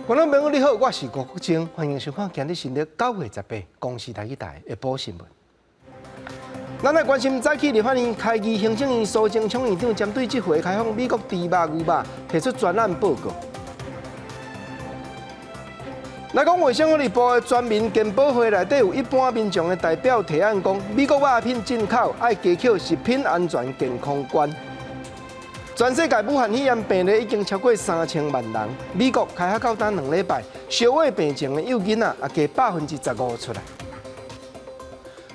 觀眾朋友你好，我是吳國清，歡迎收看今日新曆9月18公視台語台的報新聞。咱來關心早起立法院開議，行政院蘇貞昌院長針對這回開放美國豬肉、牛肉提出專案報告。來講衛生福利部的全民健保會內底有一般民眾的代表提案講，美國肉品進口愛加扣食品安全健康關。全世界武漢肺炎病例已經超過3000萬人，美國開學到今2禮拜，燒痿病情的幼囡仔也加15%出來。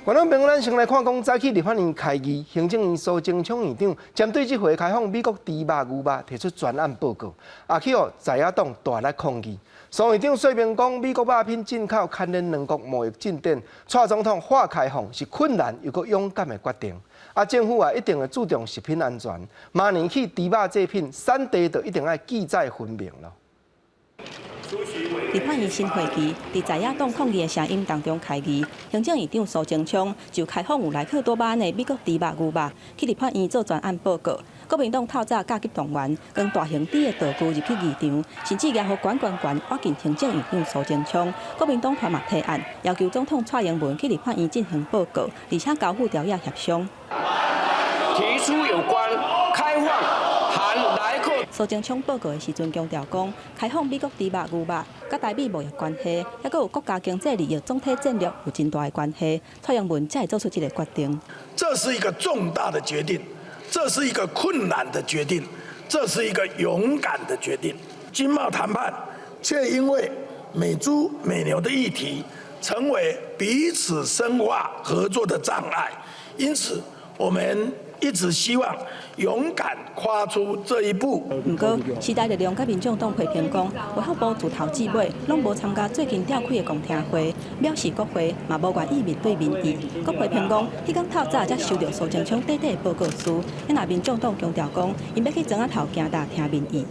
觀眾朋友，咱先來看講早起立法院開議，行政院蘇貞昌院長針對這回開放美國豬肉、牛肉提出專案報告，也去予在野黨大力抗議。蘇院長說明講，美國肉品進口牽連兩國貿易進展，蔡總統喊開放是困難又閣勇敢的決定。啊，政府也一定會注重食品安全，明年起豬肉製品產地就一定愛記載分明囉。立法院新會期，佇在野黨抗議的聲音當中開議，行政院長蘇貞昌就開放有萊克多巴胺的美國豬肉、牛肉去立法院做專案報告。國民黨透早加急動員，扛大型豬的道具入去議場，甚至舉予管官員挖近行政院長蘇貞昌。國民黨團嘛提案，要求總統蔡英文去立法院進行報告，而且交付條約協商。提出有關開放含萊克。蘇貞昌報告的時陣強調講，開放美國豬肉、牛肉，佮台美貿易關係，猶閣有國家經濟利益總體戰略有真大的關係。蔡英文才會做出這個決定。這是一個重大的決定，這是一個困難的決定，這是一個勇敢的決定。經貿談判卻因為美豬美牛的議題，成為彼此深化合作的障礙。因此，我們一直希望勇敢跨出這一步。毋過，時代力量佮民眾黨批評講，衛福部自頭至尾攏無參加最近召開的公聽會，藐視國會，嘛無願意面對民意。閣批評講，彼工透早才收著蘇貞昌短短的報告書，若民眾黨強調講，𪜶欲去莊仔頭行呾聽民意。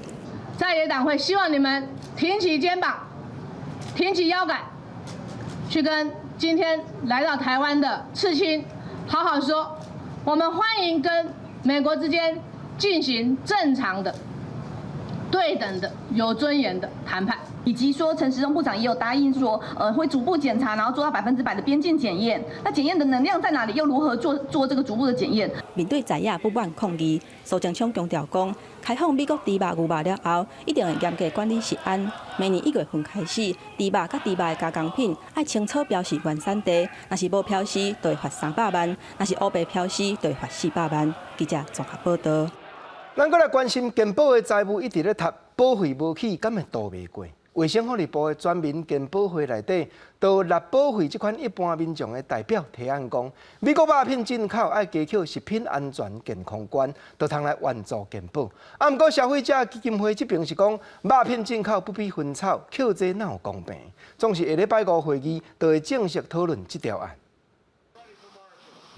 在野黨會希望你們挺起肩膀，挺起腰桿，去跟今天來到台灣的赤青好好說。我們歡迎跟美國之間進行正常的、對等的、有尊嚴的談判，以及說陳時中部長也有答應說，會逐步檢查，然後做到100%的邊境檢驗。那檢驗的能量在哪裡？又如何做這個逐步的檢驗？面對在野不滿抗議，蘇貞昌強調講，開放美國豬肉、牛肉了後，一定會嚴格管理食安。明年1月份開始，豬肉佮豬肉的加工品愛清楚標示原產地，若是無標示，就會罰300萬；若是烏白標示，就會罰400萬。記者綜合報道。咱閣來關心健保的債務一直咧塌，保費無起，敢會渡袂過？衛生福利部的全民健保會內底，都納保費這款一般民眾的代表提案講，美國肉品進口愛加扣食品安全健康關，就通來援助健保。啊，毋過消費者基金會這邊是講，肉品進口不比薰草，扣這哪有公平？總是下禮拜五會議就會正式討論這條案。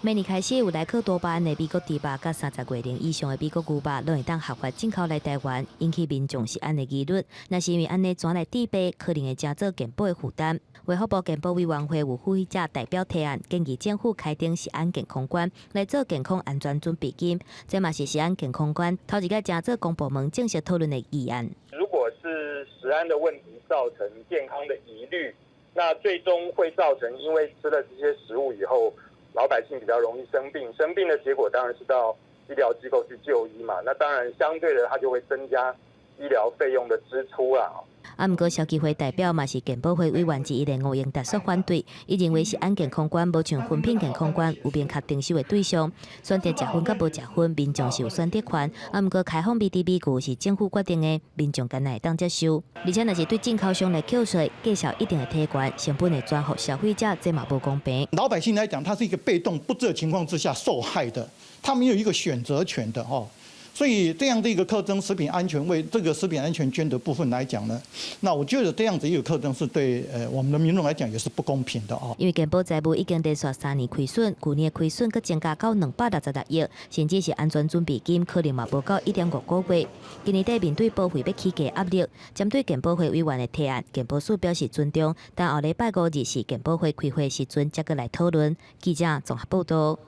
明年開始有萊克多巴胺的美國豬肉，佮30月齡以上的美國牛肉，攏會當合法進口來台灣，引起民眾食安的疑慮。若是因為按呢轉來治病，可能會加做健保的負擔。衛福部健保委員會有消費者代表提案，建議政府開徵食安健康關來做健康安全準備金。這嘛是食安健康關頭一個成做公部門正式討論的議案。如果是食安的問題造成健康的疑慮，那最終會造成因為吃了這些食物以後，老百姓比較容易生病，生病的結果當然是到醫療機構去就醫嘛。那當然相對的，它就會增加醫療費用的支出啦。啊，毋過消基會代表嘛是健保會委員之一的吳英達煞反對，伊認為食安健康關無像薰品健康關有明確徵收的對象，選擇食薰佮無食薰，民眾是有選擇權。啊，毋過開放美豬美牛是政府決定的，民眾敢若會當接受。而且若是對進口商來扣稅，價數一定會提懸，成本會轉予消費者，這嘛無公平。老百姓來講，他是一個被動不知的情況之下受害的，他沒有一個選擇權的哦。所以這樣的一個課徵食品安全為這個食品安全捐的部分來講呢，那我覺得這樣子一個課徵是對我們的民眾來講也是不公平的哦。因為健保財務已經連續3年虧損，舊年的虧損閣增加到266億，甚至是安全準備金可能嘛無夠1.5個月。今年底面對保費欲起價壓力，針對健保會委員的提案，健保署表示尊重，但後禮拜五日是健保會開會時陣，才閣來討論。記者綜合報道。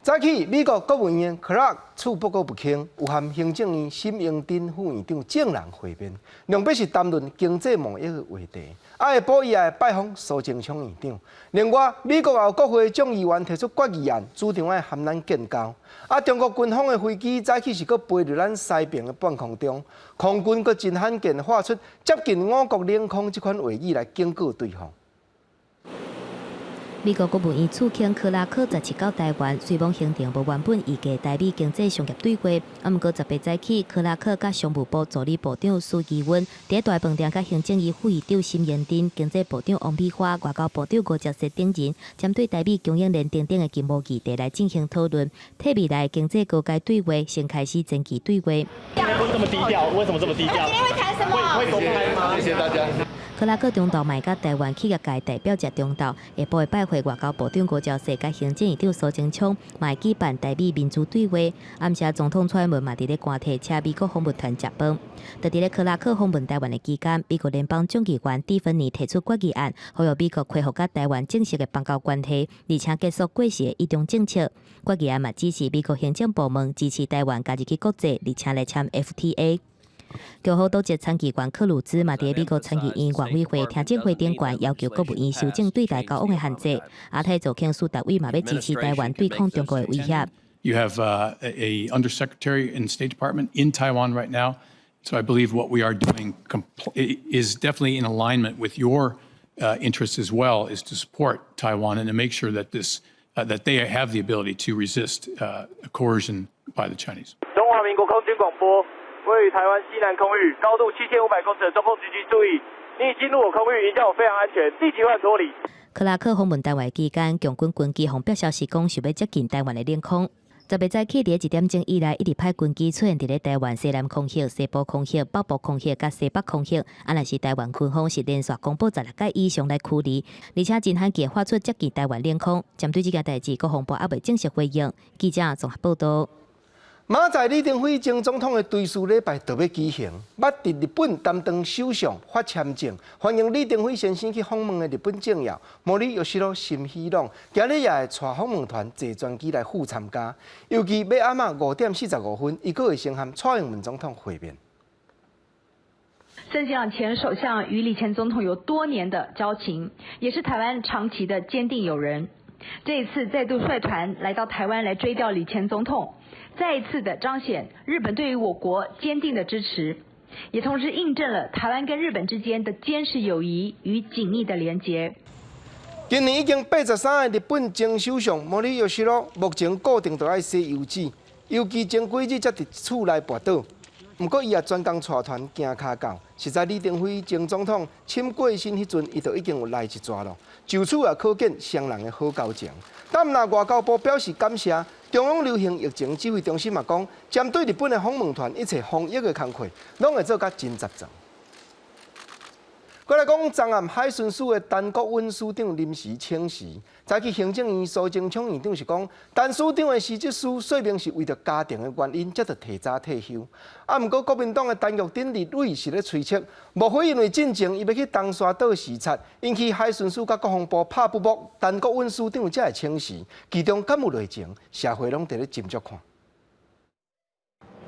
早起，美國國務院克拉克次報告不清，有和行政院沈榮津副院長眾人會面，兩邊是談論經濟貿易的話題。啊，下晡伊也會拜訪蘇貞昌院長。另外，美國也有國會眾議員提出決議案，主張愛和咱建交。啊，中國軍方的飛機早起是閣飛入咱西爿的半空中，空軍閣真罕見發出接近我國領空這款話語來警告對方。美國國務院次卿克拉克十七到台灣，雖罔行程無原本預計台美經濟商業對話，啊，毋過18早起，克拉克佮商務部助理部長蘇吉溫佇大飯店佮行政院副院長沈榮津、經濟部長王美花、外交部長吳釗燮等人，針對台美供應鏈等等的經貿議題來進行討論，替未來經濟高階對話先開始前期對話。這麼低調，為什麼這麼低調？今天會談什麼？會公開嗎？謝謝大家。克拉克中晝嘛佮台灣企業界代表食中晝，下晡會拜會外交部長吳釗燮佮行政院長蘇貞昌，嘛會舉辦台美民主對話。暗時總統蔡英文嘛佇咧高鐵車美國訪問團食飯。佇咧克拉克訪問台灣的期間，美國聯邦眾議員蒂芬尼提出決議案，呼籲美國恢復佮台灣正式的邦交關係，而且結束過時的一中政策。決議案嘛指示美國行政部門支持台灣加入去國際，而且來簽 FTA。共和黨籍參議員克魯茲嘛，佇美國參議院外委會聽證會頂懸要求國務院修正對台交往的限制。亞太助卿蘇達偉嘛，欲支持台灣對抗中國的威脅。 You have a undersecretary in State Department in Taiwan right now, so I believe what we are doing is definitely in alignment with your interests as well, is to support Taiwan and to make sure that they have the ability to resist coercion by the Chinese. 中華民國空軍廣播。位於台灣西南空域，高度7500公尺的中共軍機注意，你已進入我空域，影響我飛航安全，立即換脫離。克拉克訪問台灣期間，共軍軍機予爆消息講，想欲接近台灣的領空。18早起佇1點鐘以來，一直派軍機出現佇咧台灣西南空域、西部空域、北部空域佮西北空域。啊，若是台灣軍方是連續公布16擺以上來驅離，而且真罕見發出接近台灣領空。針對這件代誌，國防部猶未正式回應。記者綜合報道。明仔載李登輝前總統的追思禮拜就欲舉行，捌佇日本擔當首相發簽證，歡迎李登輝先生去訪問的日本政要毛利喜朗森喜朗，今日也會帶訪問團坐專機來赴參加。尤其欲暗仔5點45分，伊閣會先和蔡英文總統會面。森喜朗前首相與李前總統有多年的交情，也是台灣長期的堅定友人。這一次再度率團來到台灣來追悼李前總統，再一次的彰顯日本對於我國堅定的支持，也同時印證了台灣跟日本之間的堅實友誼與緊密的連結。今年已經83的日本前首相毛利喜朗，目前固定都愛洗腰子，尤其前幾日才佇厝內跋倒。毋過伊也專工帶團行跤到，實在李登輝前總統攕過身彼陣，伊就已經有來一逝囉。就此也可見雙人的好交情。但若外交部表示感謝，中央流行疫情指揮中心嘛講，針對日本的訪問團一切防疫的工課，攏會做甲真十全。過來講，昨暗海巡署的陳國穩署長臨時請辭，早起行政院蘇貞昌院長是講，陳署長的辭職書說明是為著家庭的原因，才著提早退休。啊，毋過國民黨的陳玉珍立委是咧揣測，莫非因為進前伊欲去東沙島視察，引起海巡署佮國防部拍不睦，陳國穩署長才會請辭，其中敢有內情？社會攏佇咧斟酌看。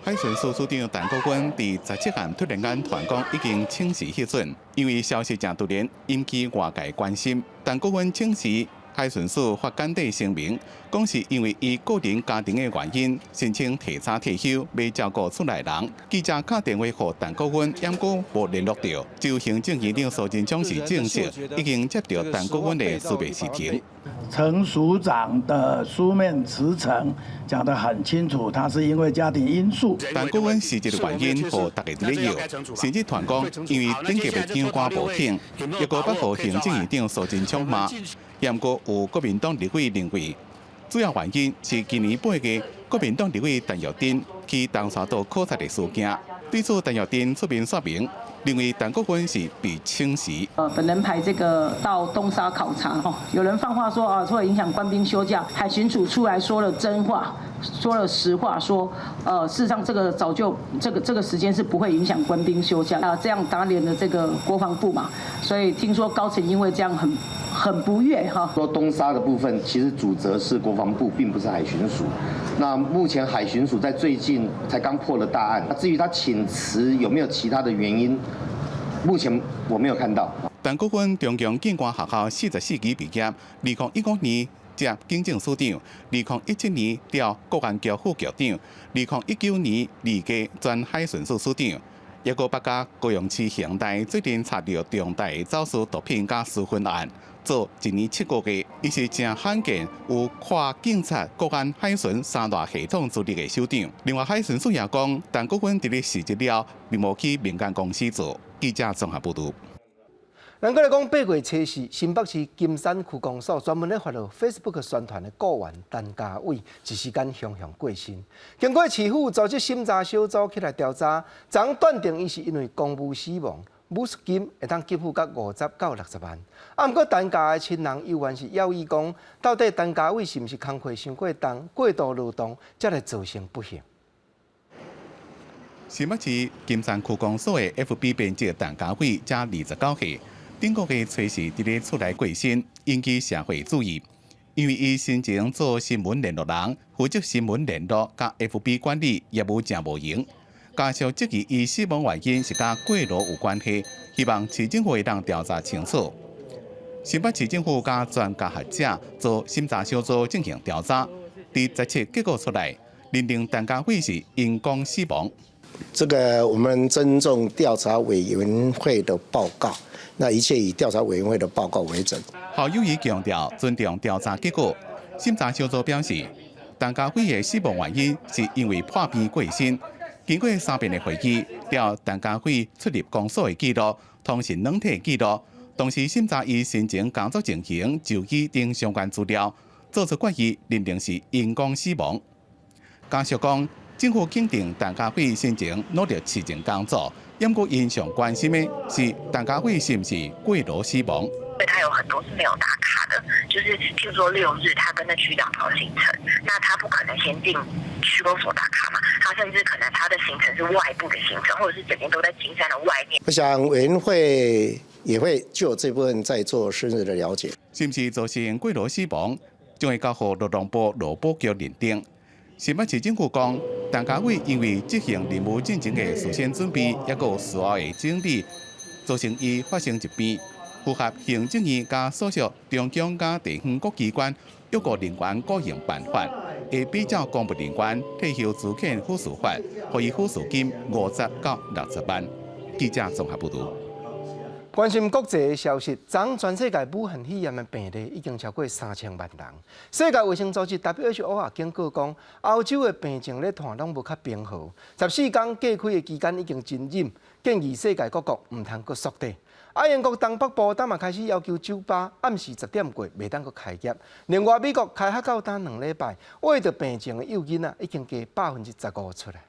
海巡署署長陳國穩佇17暗突然間傳講已經請辭彼陣，因為消息誠突然，引起外界關心。陳國穩請辭，海巡署發簡短聲明，講是因為伊個人家庭的原因，申請提早退休，欲照顧厝內人。記者敲電話予陳國穩，毋過無聯絡著。就行政院長蘇貞昌是證實，已經接著陳國穩的辭別辭呈。陳署長的書面辭呈講得很清楚，他是因為家庭因素。陳國穩辭職的原因，予大家佇咧搖，甚至傳講因為頂級的長官無肯，抑閣捌予行政院長蘇貞昌罵。毋過有國民黨立委認為，主要原因是今年8月國民黨立委陳玉珍去東沙島考察的事件。對此，陳玉珍出面說明，認為陳國穩是被請辭。本人派這個到東沙考察，吼，有人放話說啊，會影響官兵休假。海巡署出來說了真話，說了實話，說，事實上這個早就這個時間是不會影響官兵休假啊，這樣打臉了這個國防部嘛，所以聽說高層因為這樣很很不悅哈。說東沙的部分，其實主責是國防部，並不是海巡署。那目前海巡署在最近才剛破了大案，至於他請辭有沒有其他的原因，目前我沒有看到。陳國芬中共警官學校44期畢業，2015年接警政署長，2017年調國安局副局長，2019年離家轉海巡署署長。抑閣捌佮高雄市刑大做陣查著重大走私毒品佮私分案，做一年7個月，伊是誠罕見有跨警察、國安、海巡三大系統資歷的首長。另外，海巡署也講，陳國芬佇咧辭職了，並無去民間公司做。記者綜合報導。咱閣來講8月初四，新北市金山區公所專門咧發落 Facebook 宣傳的僱員陳家偉，一時間雄雄過身。經過市府組織審查小組起來調查，昨斷定伊是因為公務死亡，撫恤金會當給付到50到60萬。啊，毋過陳家的親人猶原是猶豫講，到底陳家偉是毋是工課傷過重、過度勞動，才來造成不幸？新北市金山區公所的 FB 編輯陳家偉，才29歲。頂個月初四佇咧厝內過身，引起社會注意。因為伊先前做新聞聯絡人，負責新聞聯絡佮 FB 管理業務誠無閒。家屬質疑伊死亡原因是佮過勞有關係，希望市政府會當調查清楚。新北市政府佮專家學者做審查小組進行調查，佇17結果出來，認定陳家偉是因公死亡。這個我們尊重調查委員會的報告，那一切以調查委員會的報告為準。侯友宜強調尊重調查結果。審查小組表示，陳家偉的死亡原因是因為破病過身。經過三遍的會議，調陳家偉出入公所的記錄、通訊軟體記錄，同時審查伊生前工作情形、就醫等相關資料，做出決議，認定是因公死亡。家屬講，政府肯定陳家偉生前努力持證工作，毋過𪜶上關心的是陳家偉是毋是過勞死亡。對他有很多是沒有打卡的，就是譬如說六日他跟着區長跑行程，那他不可能先進區公所打卡嘛，他甚至可能他的行程是外部的行程，或者是整天都在金山的外面。我想委員會也會就這部分再做深入的了解。是毋是造成過勞死亡，將會交予勞動部勞保局認定。新北市政府講，陳家偉因為執行任務進前的事先準備，抑閣有事後的整理，造成伊發生疾病，符合行政院佮所屬中央佮地方各機關抑閣人員僱傭辦法，會比照公務人員退休資遣撫恤法，予伊撫恤金50到60萬。記者綜合報導。關心國際的消息，昨全世界武漢肺炎的病例已經超過3000萬人。世界衛生組織 WHO 也警告講，歐洲的病情咧看攏無較平和。14天隔開的期間已經真緊，建議世界各國毋通閣縮短。啊，英國東北部今嘛開始要求酒吧暗時10點過袂當閣開業。另外，美國開學到今2禮拜，穢著病情的幼囡仔已經加15%出來。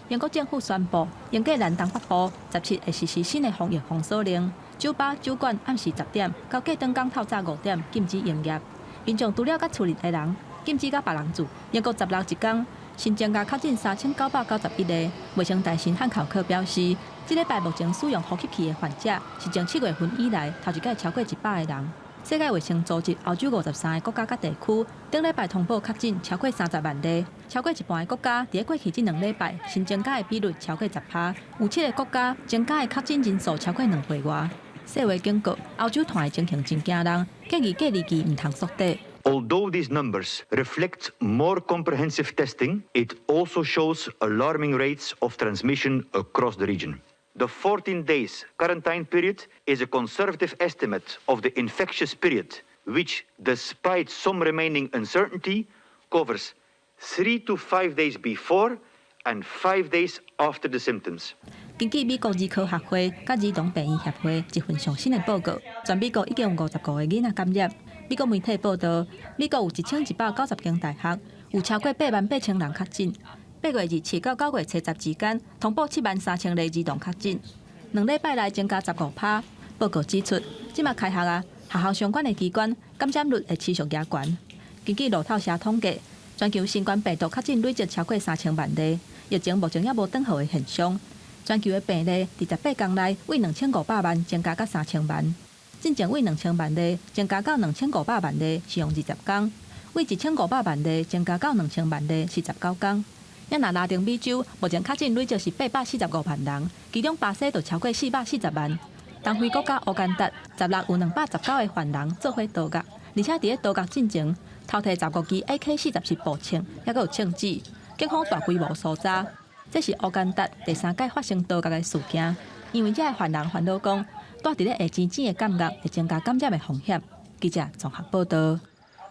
英國政府宣布，英格蘭東北部17會實施新的防疫封鎖令，酒吧、酒館暗時10點到隔轉工透早5點禁止營業。民眾除了佮厝裡的人，禁止佮別人住。英國16一工新增加確診3991例。衛生大臣漢考克表示，這禮拜目前使用呼吸器的患者是從7月份以來頭一擺超過100個人。世界衛生組織歐洲53個國家佮地區，頂禮拜通報確診超過30萬例，超過一半的國家佇過去這2禮拜新增加的比率超過10%，有七個國家增加的確診人數超過兩倍外。世衛警告，歐洲傳的情形真驚人，建議隔離期毋通縮短。 Although these numbers reflect more comprehensive testing, it also shows alarming rates of transmission across the region. The 14 days quarantine period is a conservative estimate of the infectious period, which, despite some remaining uncertainty, covers 3 to 5 days before and 5 days after the symptoms. 根據美國兒科學會佮兒童病院協會一份上新的報告，全美國已經有55個囡仔感染。美國媒體報道，美國有1190間大學，有超過8萬8千人確診。8月27到9月初十之間，通報7萬3千例兒童確診，2禮拜內增加15%。報告指出，這馬開學啊，學校相關的機關感染率會持續加懸。根據路透社統計，全球新冠病毒確診累積超過3000萬例，疫情目前猶無轉好的現象。全球的病例佇18工內，為2500萬增加到3000萬。進前為2000萬例增加到2500萬例是用20工，為1500萬例增加到2000萬例是19工。若拉丁美洲目前確診累積是845萬人，其中巴西就超過440萬。東非國家烏干達十六有219個犯人做伙投獄，而且佇咧投獄進前偷提15支 AK-47步槍，猶閣有槍支，警方大規模搜查。這是烏干達第三擺發生投獄的事件，因為這个犯人煩惱講，蹛佇咧下錢錢的監獄會增加感染的風險。記者綜合報導。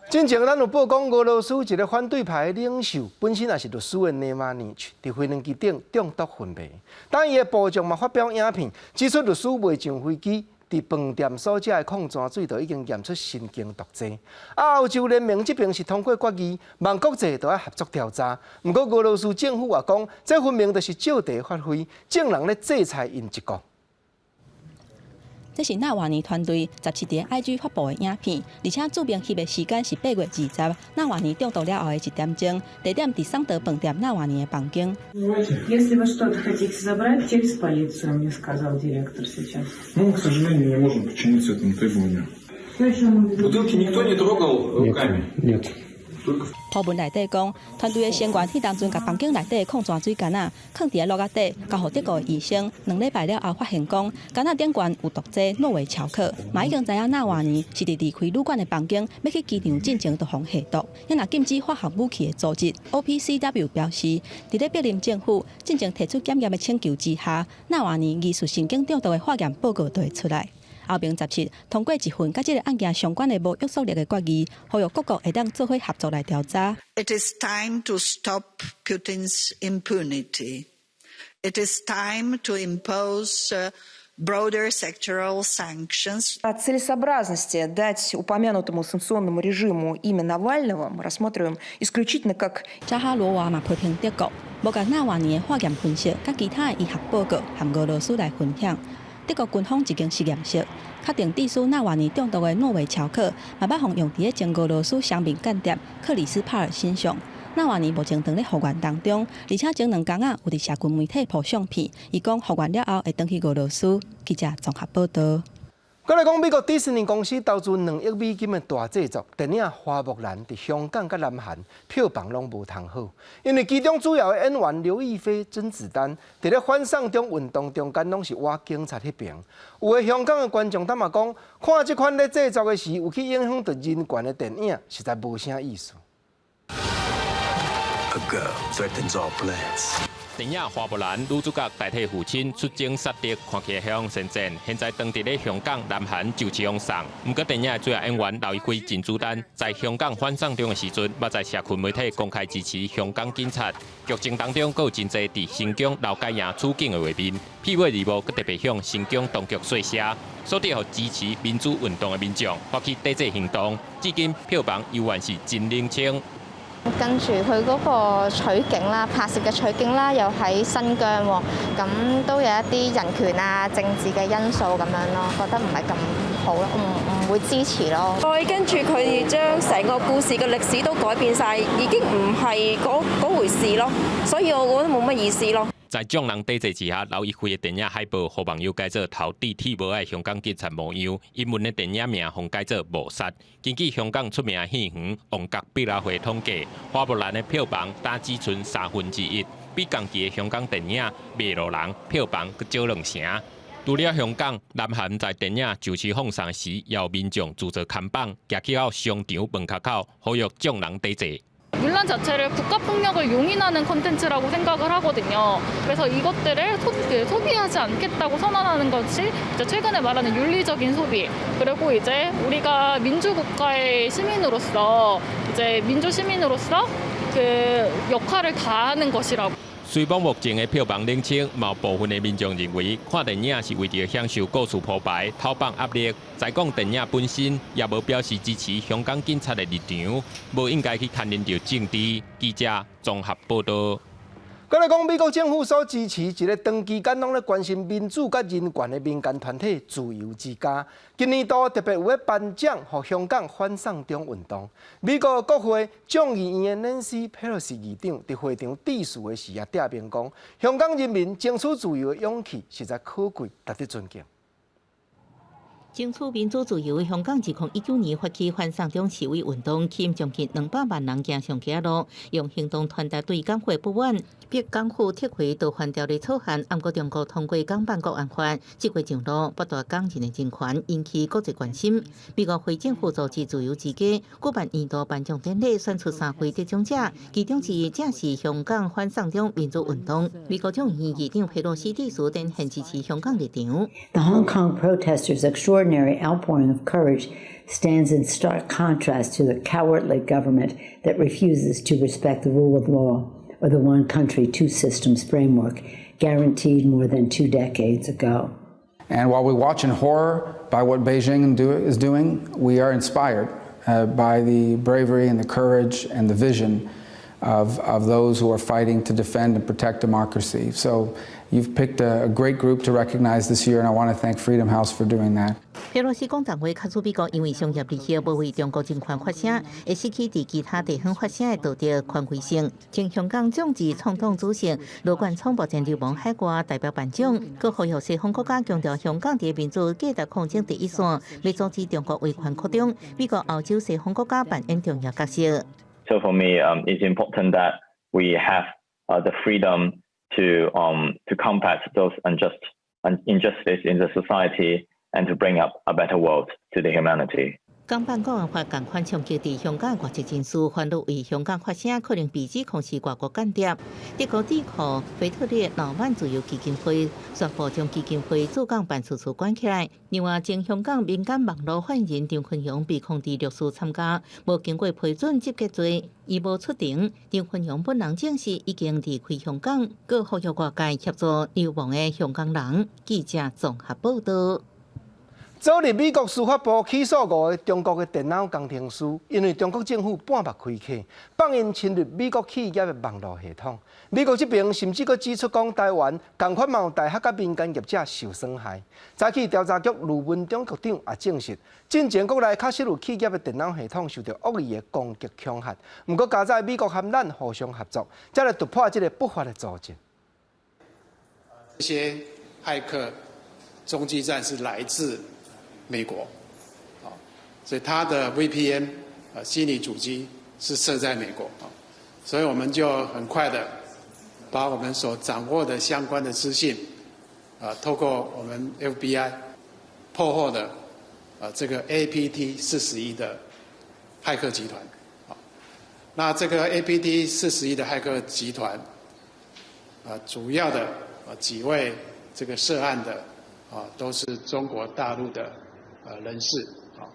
進前咱有報講，俄羅斯一个反對派的領袖，本身也是律師的內馬尼佇飛輪機頂中毒昏迷。但伊的部將嘛發表影片，指出律師未上飛機，佇飯店所食的礦泉水就已經驗出神經毒劑。啊，歐洲聯盟這邊是通過決議，望國際都愛合作調查。毋過俄羅斯政府也講，這分明就是借題發揮，眾人咧制裁𪜶一國。這是納瓦尼團隊17佇 IG 發布的影片，而且註明翕的時間是8月20，納瓦尼中毒了後的一點鐘，地點佇桑德飯店納瓦尼的房間。 Если вы что-то хотите забрать, через полицию, мне сказал директор сейчас. Ну, к сожалению, не можем подчиниться этому требованию. Бутылки никто не трогал руками? Нет. 鋪文內底講，團隊的成員彼當陣共房間內底的礦泉水罐仔囥佇咧爐仔底，交予德國的醫生。2禮拜了後發現講，罐仔頂懸有毒劑諾維喬克，嘛已經知影納瓦尼是佇離開旅館的房間，欲去機場進前就予下毒。若禁止化學武器的組織 OPCW 表示，佇咧柏林政府進前提出檢驗的請求之下，納瓦尼疑似神經中毒的化驗報告就會出來。歐盟17通過一份佮這个案件相關的無約束力的決議，呼籲各國會當做伙合作來調查。 It is time to stop Putin's impunity. It is time to impose broader sectoral sanctions. О целесообразности дать упомянутому санкционному режиму имя Навального мы рассматриваем исключительно как 扎哈羅娃嘛批評德國無共納瓦尼的化驗分析，佮其他的醫學報告和俄羅斯來分享。德國軍方一間實驗室確定致使納瓦尼中毒的諾維喬克，嘛捌予用佇咧前俄羅斯雙面間諜克里斯帕爾身上。納瓦尼目前當咧復原當中，而且前兩工仔有佇社群媒體鋪相片，伊講復原了後會轉去俄羅斯。記者綜合報導。閣來講，美國迪士尼公司投資2億美金的大製作電影《花木蘭》佇香港佮南韓票房攏無通好，因為其中主要的演員劉亦菲、甄子丹佇咧反送中運動中間攏是倚警察彼爿。有的香港的觀眾坦白講，看這款咧製作的時有去影響著人權的電影，實在無啥意思。 A girl threatens our plans. 電影《花木蘭》女主角代替父親出征殺敵，看起來向神戰。現在當佇咧香港、南韓就是予送。毋過電影的主要演員劉亦菲、甄子丹在香港反送中的時陣，捌在社群媒體公開支持香港警察。劇情當中，閣有真濟佇新疆勞改營處境的畫面。片尾字幕閣特別向新疆當局說聲，所以予支持民主運動的民眾發起抵制行動。至今票房猶原是真冷清。跟住佢嗰個取景啦，拍攝嘅取景啦，又喺新疆喎，咁都有一啲人權啊、政治嘅因素咁樣咯，覺得唔係咁好咯，唔會支持咯。再跟住佢哋將成個故事嘅歷史都改變晒，已經唔係嗰回事咯，所以我覺得冇乜意思咯。在眾人抵制之下，劉亦菲的電影海報予網友改做頭戴鐵帽的香港警察模樣，英文的電影名予改做謀殺。根據香港出名戲院旺角百老匯統計，花木蘭的票房打只賰1/3，比同期的香港電影《麥路人》票房閣少兩成。除了香港，南韓在電影上市放送時，也有民眾自做看板，行去到商場門口，呼籲眾人抵制。 뮬란 자체를 국가 폭력을 용인하는 콘텐츠라고 생각을 하거든요. 그래서 이것들을 소비하지 않겠다고 선언하는 것이 이제 최근에 말하는 윤리적인 소비. 그리고 이제 우리가 민주국가의 시민으로서 이제 민주 시민으로서 그 역할을 다하는 것이라고. 雖罔目前的票房冷清，嘛有部分的民眾認為看電影是為著享受故事鋪排、透放壓力。再講電影本身也無表示支持香港警察的立場，無應該去牽連著政治。記者綜合報導。閣來講，美國政府所支持一个長期間攏咧關心民主佮人權的民間團體自由之家，今年度特別有咧頒獎予香港反送中運動。美國國會眾議院的南希佩洛西議長佇會場致辭的時也點名講，香港人民爭取自由的勇氣實在可貴，值得尊敬。爭取民主自由的香港，2019年發起反送中示威運動，吸引將近200萬人行上街路，用行動傳達對港府不滿，逼港府撤回逃犯條例草案。毋過中國通過港版國安法，這回上路剝奪港人的人權，引起國際關心。美國非政府組織自由之家舉辦年度頒獎典禮，選出三位得獎者，其中之一正是香港反送中民主運動。美國眾議院議長佩洛西致辭，展現支持香港立場。 The Hong Kong protesters' extraordinary outpouring of courage stands in stark contrast to the cowardly government that refuses to respect the rule of law or the one country, two systems framework guaranteed more than 2 decades ago. And while we watch in horror by what Beijing is doing, we are inspired by the bravery and the courage and the vision of those who are fighting to defend and protect democracy. So you've picked a great group to recognize this year, and I want to thank Freedom House for doing that. 佩洛西講談話，卡出美國因為商業利益無為中國政權發聲，會失去佇其他地方發聲的道德權威性。前香港眾志創黨主席羅冠聰目前流亡海外，代表頒獎，閣呼籲西方國家強調香港佇民主價值抗爭第一線，欲阻止中國威權擴張。美國、歐洲西方國家扮演重要角色。 So for me, it's important that we have the freedom to combat those unjust injustice in the society and to bring up a better world to the humanity. 港版國安法仝款衝擊佇香港外籍人士，煩惱為香港發聲，可能被指控是外國間諜。德國智庫腓特烈勞曼自由基金會宣布將基金會駐港辦事處關起來。另外，前香港民間網路發言人張坤陽被控佇六四參加無經過批准集結罪，伊無出庭。張坤陽本人證實已經離開香港，閣呼籲外界協助流亡的香港人。記者綜合報道。昨日美國司法部起訴五个中國的電腦工程師，因為中國政府半目開啟，放𪜶侵入美國企業的網路系統。美國這邊甚至閣指出講，台灣仝款嘛有大學佮民間業者受損害。早起調查局呂文中局長也證實，進前國內確實有企業的電腦系統受到惡意的攻擊恐嚇。毋過，佳哉美國和咱互相合作，才來突破這个不法的組織。這些駭客中繼站是來自美國，啊，所以他的 VPN 啊虛擬主機是設在美國啊，所以我們就很快的把我們所掌握的相關的資訊啊，透過我們 FBI 破獲的啊這個 APT 41的駭客集團，啊，那這個 APT 四十一的駭客集團啊，主要的啊幾位這個涉案的啊都是中國大陸的人士啊，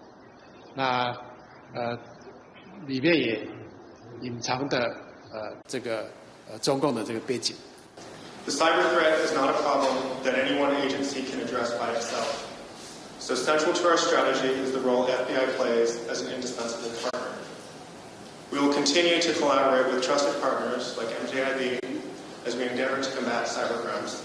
那裡面也隱藏的這個中共的這個背景。 The cyber threat is not a problem that any one agency can address by itself. So central to our strategy is the role FBI plays as an indispensable partner. We will continue to collaborate with trusted partners like MJIB as we endeavor to combat cybercrimes.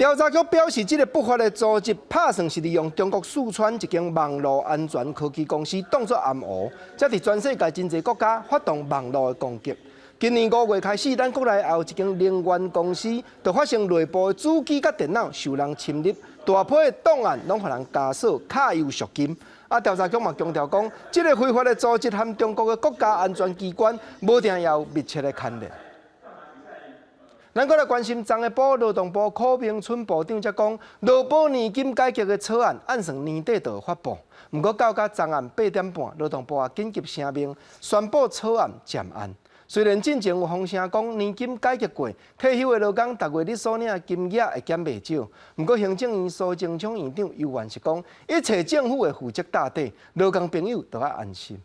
調查局表示，這个不法的組織拍算是利用中國四川一間網路安全科技公司當作暗湖，才佇全世界真濟國家發動網路的攻擊。今年5月開始，咱國內也有一間能源公司，就發生內部的主機佮電腦受人侵入，大批的檔案攏予人加鎖卡油贖金。啊，調查局嘛強調講，這个非法的組織和中國的國家安全機關無定也有密切的牽連。咱閣來關心，昨下晡勞動部柯銘春部長才講，勞保年金改革的草案按算年底就會發布。毋過到今昨暗8點半，勞動部也緊急聲明宣布草案暫按。雖然進前有風聲講年金改革過，退休的勞工逐月你所領的金額會減袂少。毋過行政院蘇貞昌院長猶原是講，一切政府會負責到底，勞工朋友著愛安心。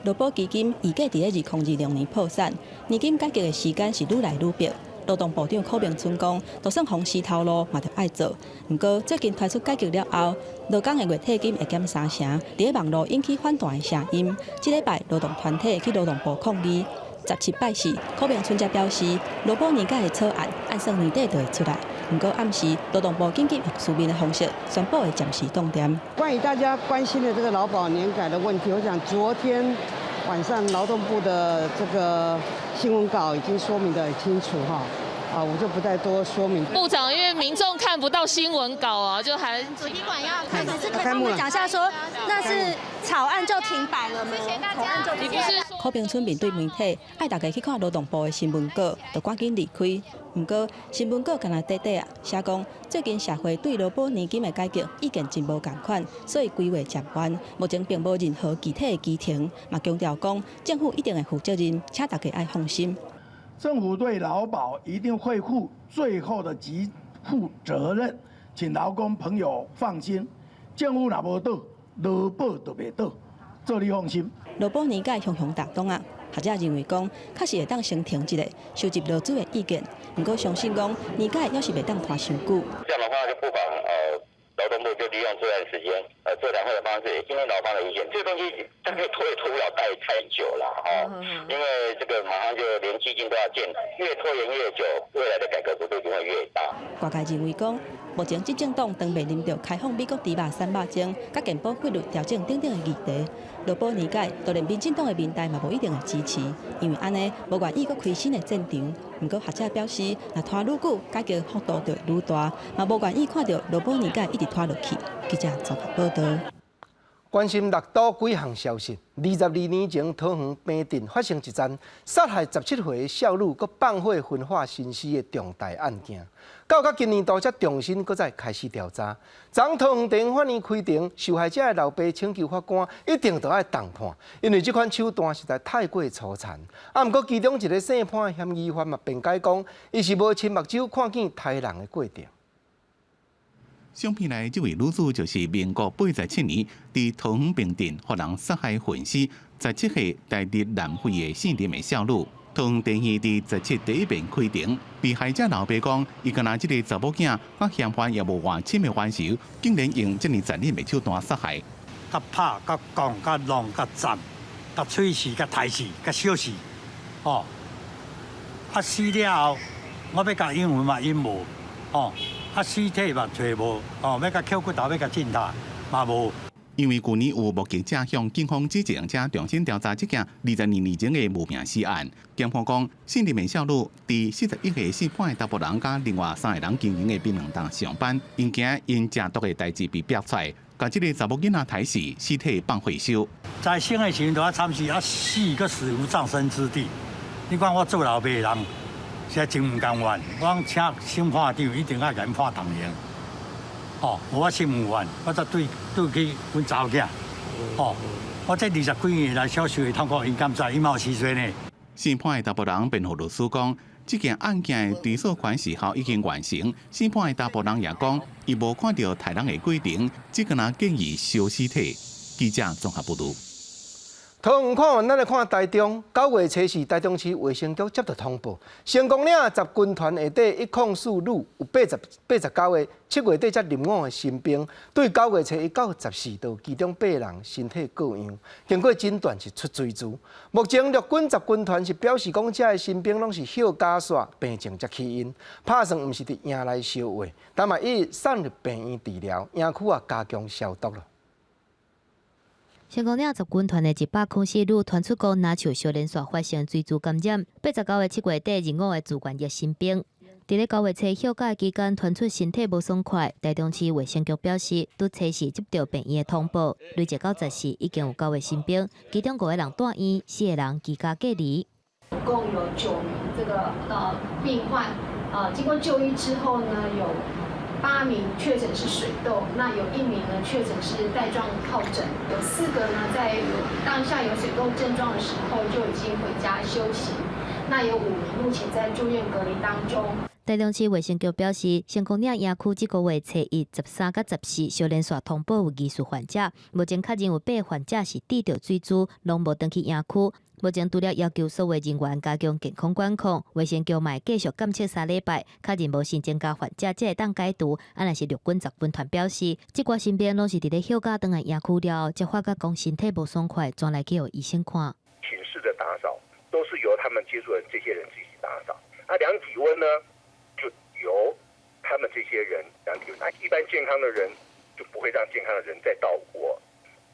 勞保基金預計佇咧2026年破產，年金改革的時間是愈來愈迫。勞動部長柯銘春講，就算予死頭路嘛，著愛做。毋過最近推出改革了後，勞工的月退金會減三成，佇咧網路引起反彈的聲音。這禮拜勞動團體去勞動部抗議。17拜四，柯銘春才表示，勞保年改的草案按算年底就會出來。毋過暗時勞動部緊急用書面的方式宣布會暫時凍定。關於大家關心的這個勞保年改的問題，我想昨天晚上勞動部的這個新聞稿已經說明得很清楚哈。啊，我就不再多說明。部長，因為民眾看不到新聞稿啊，就還主題館要開始，是可以幫我們講一下，說那是草案就停擺了嗎？謝謝大家。你不是柯炳春面對媒體，愛大家去看勞動部的新聞稿，就趕緊離開。毋過新聞稿敢若短短啊，寫講最近社會對勞保年金的改革意見真無仝款，所以規劃漸緩。目前並無任何具體的期程，嘛強調講政府一定會負責任，請大家愛放心。政府對勞保一定會負最後的給付責任，請勞工朋友放心。政府若無倒，勞保就袂倒，這你放心。勞保年改雄雄大動啊！學者認為講，確實會當先停一下，收集勞資的意見。毋過相信講，年改猶是袂當拖傷久。這樣的話就不妨勞動部就利用這段時間，座談會的方式，也聽聽勞方的意見。這個東西大概拖也拖不了太久了哈，因為這個馬上就連基金都要建，越拖延越久，未來的改革幅度就會越大。外界認為講，目前執政黨當面臨著開放美國豬肉瘦肉精、佮健保費率調整等等的議題，勞保年改，就連民進黨的民代嘛無一定會支持，因為按呢無願意閣開新的戰場。毋過學者表示，若拖愈久，改革幅度就會愈大，嘛無願意看著勞保年改一直拖落去。記者綜合報導。關心六都幾項消息。22年前，桃園平鎮發生一樁殺害17歲少女，閣放火焚化身屍的重大案件，到甲今年度才重新閣再開始調查。昨桃園地方法院開庭，受害者的老爸請求法官一定著愛重判，因為這款手段實在太過粗殘。啊，毋過其中一个姓潘的嫌疑犯嘛辯解講，伊是無親目睭看見刣人的過程。相片內這位女子就是民國87年，佇桃園平鎮予人殺害焚屍，17歲台日南非的姓林的少女。桃園地院佇17第一遍開庭，被害者老爸講，伊敢若這个查某囝佮嫌犯也無偌親的關係，竟然用這爾殘忍的手段殺害。佮拍、佮講、佮弄、佮斬、佮喙齒、佮刣死、佮燒死，哦，啊死了後，我欲共陰魂嘛陰無，哦。啊，屍體嘛揣無，哦，欲共抾骨頭，欲共進塔嘛無。因為舊年有目擊者向警方指證，才重新調查這件22年前的無名屍案。檢方講，姓林的少女佇41歲姓潘的查埔人佮另外三个人經營的檳榔檔上班，𪜶驚𪜶食毒的代誌被爆出來，共這个查某囡仔刣死，屍體放火燒。在生的時陣就較慘死，啊死閣死無葬身之地。你看我做老爸的人，實在真毋甘願。我講請審判長一定愛共𪜶判重刑。哦，我心毋願，我才對對起阮查某囝。哦，我這20幾年來小受的痛苦，𪜶敢知？𪜶嘛有時陣呢。姓潘的查埔人辯護律師講，這件案件的追訴權時效已經完成。姓潘的查埔人也講，伊無看著刣人的過程，只敢若建議燒屍體。記者綜合報導。桃園看完，咱來看台中。9月初四，台中市衛生局接到通報，成功嶺十軍團下底104女有89個7月底才入伍的新兵，對9月初一到14，就其中八人身體過樣，經過診斷是出水痘。目前陸軍十軍團是表示講，這个新兵攏是休假煞病情才起因，拍算毋是佇營內消化，但嘛已送入病院治療，營區也加強消毒了。成功嶺十軍團的104女傳出講，若像相連續發生水痘感染，89個7月底入伍的自願役新兵，佇咧9月初休假期間傳出身體無爽快。台中市衛生局表示，拄初四接到病院的通報，累計到14已經有九個新兵，其中五個人住院，四個人居家隔離。總共有九名這個病患，經過就醫之後呢，有8名確診是水痘，那有1名呢確診是帶狀疱疹，有4個呢在有當下有水痘症狀的時候就已經回家休息，那有5名目前在住院隔離當中。台中市衛生局表示，成功嶺營區這個月初一、13佮14相連續通報有疑似患者，目前確認有八个患者是得著水痘，攏無轉去營區。目前除了要求所有人員加強健康管控，衛生局嘛會繼續監測3禮拜，確認無新增加患者，才會當解除。啊，若是陸軍十軍團表示，這寡新兵攏是佇咧休假轉來營區了後，才發覺講身體無爽快，轉來去予醫生看。寢室的打掃都是由他們接觸的這些人自己打掃。啊，量體溫呢，就由他們這些人量體溫。那一般健康的人就不會讓健康的人再到我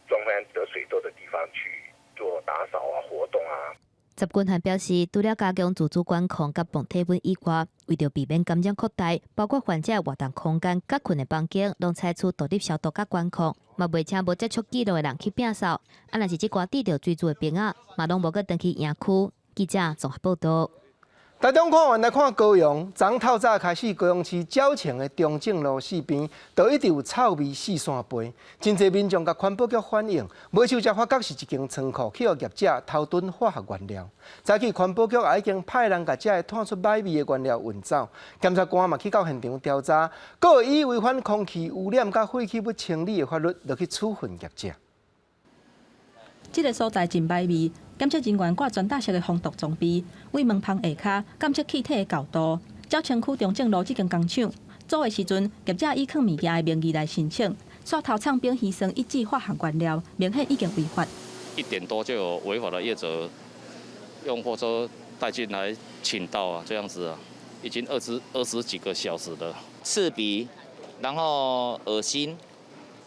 專門得水痘的地方去做打掃啊、活動啊。十軍還表示，除了加強自主管控佮磅體溫以外，為著避免感染擴大，包括患者活動空間、佮睏的房間，攏採取獨立消毒佮管控，嘛袂請無接觸記錄的人去摒掃。啊，若是這寡滴著水珠的病仔，嘛攏無閣轉去營區。記者綜合報道。台中看完來看高雄，昨透早開始，高雄市鳥情的中正路四邊，就一直有臭味四散飛，真濟民眾共環保局反映，無想才發覺是一間倉庫去予業者偷囤化學原料。早起環保局也已經派人共這个湠出歹味的原料運走，檢察官嘛去到現場調查，閣會以違反空氣污染佮廢棄物清理的法律，落去處分業者。這个所在真歹味，檢測人員掛全罩式的防毒裝備，對門縫下跤檢測氣體的厚度。鳥清區中正路這間工廠，早的時陣，業者以囥物件的名義來申請，煞偷藏丙烯酸乙酯化學原料，明顯已經違法。 1點多就有違法的業者用貨車帶進來傾倒啊，這樣子啊，已經二十幾個小時了。刺鼻，然後噁心，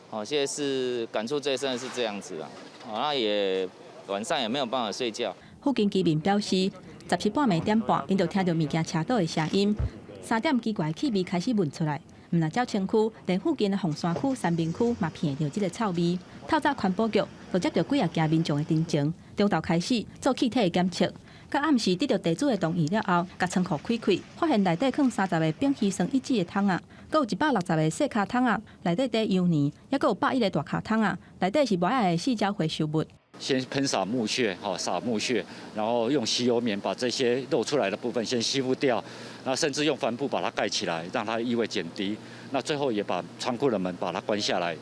好，現在是感觸最深的是這樣子啊。那也晚上也沒有辦法睡覺。附近居民表示，17暝點半，𪜶就聽著物件車倒的聲音，3點奇怪氣味開始聞出來。毋但鳥清區，連附近的鳳山區、三民區嘛鼻著這个臭味。透早環保局就接著幾仔件民眾的陳情，中晝開始做氣體的檢測，到暗時得著地主的同意了後，共倉庫開開，發現內底囥30個丙烯酸乙酯的桶仔，閣有160個細跤桶仔，內底貯油泥，猶閣有101個大跤桶仔，內底是無愛的矽膠回收物。先噴灑木屑，哈，灑木屑，然後用吸油棉把這些露出來的部分先吸附掉，那甚至用帆布把它蓋起來，讓它異味減低。那最後也把倉庫的門把它關下來。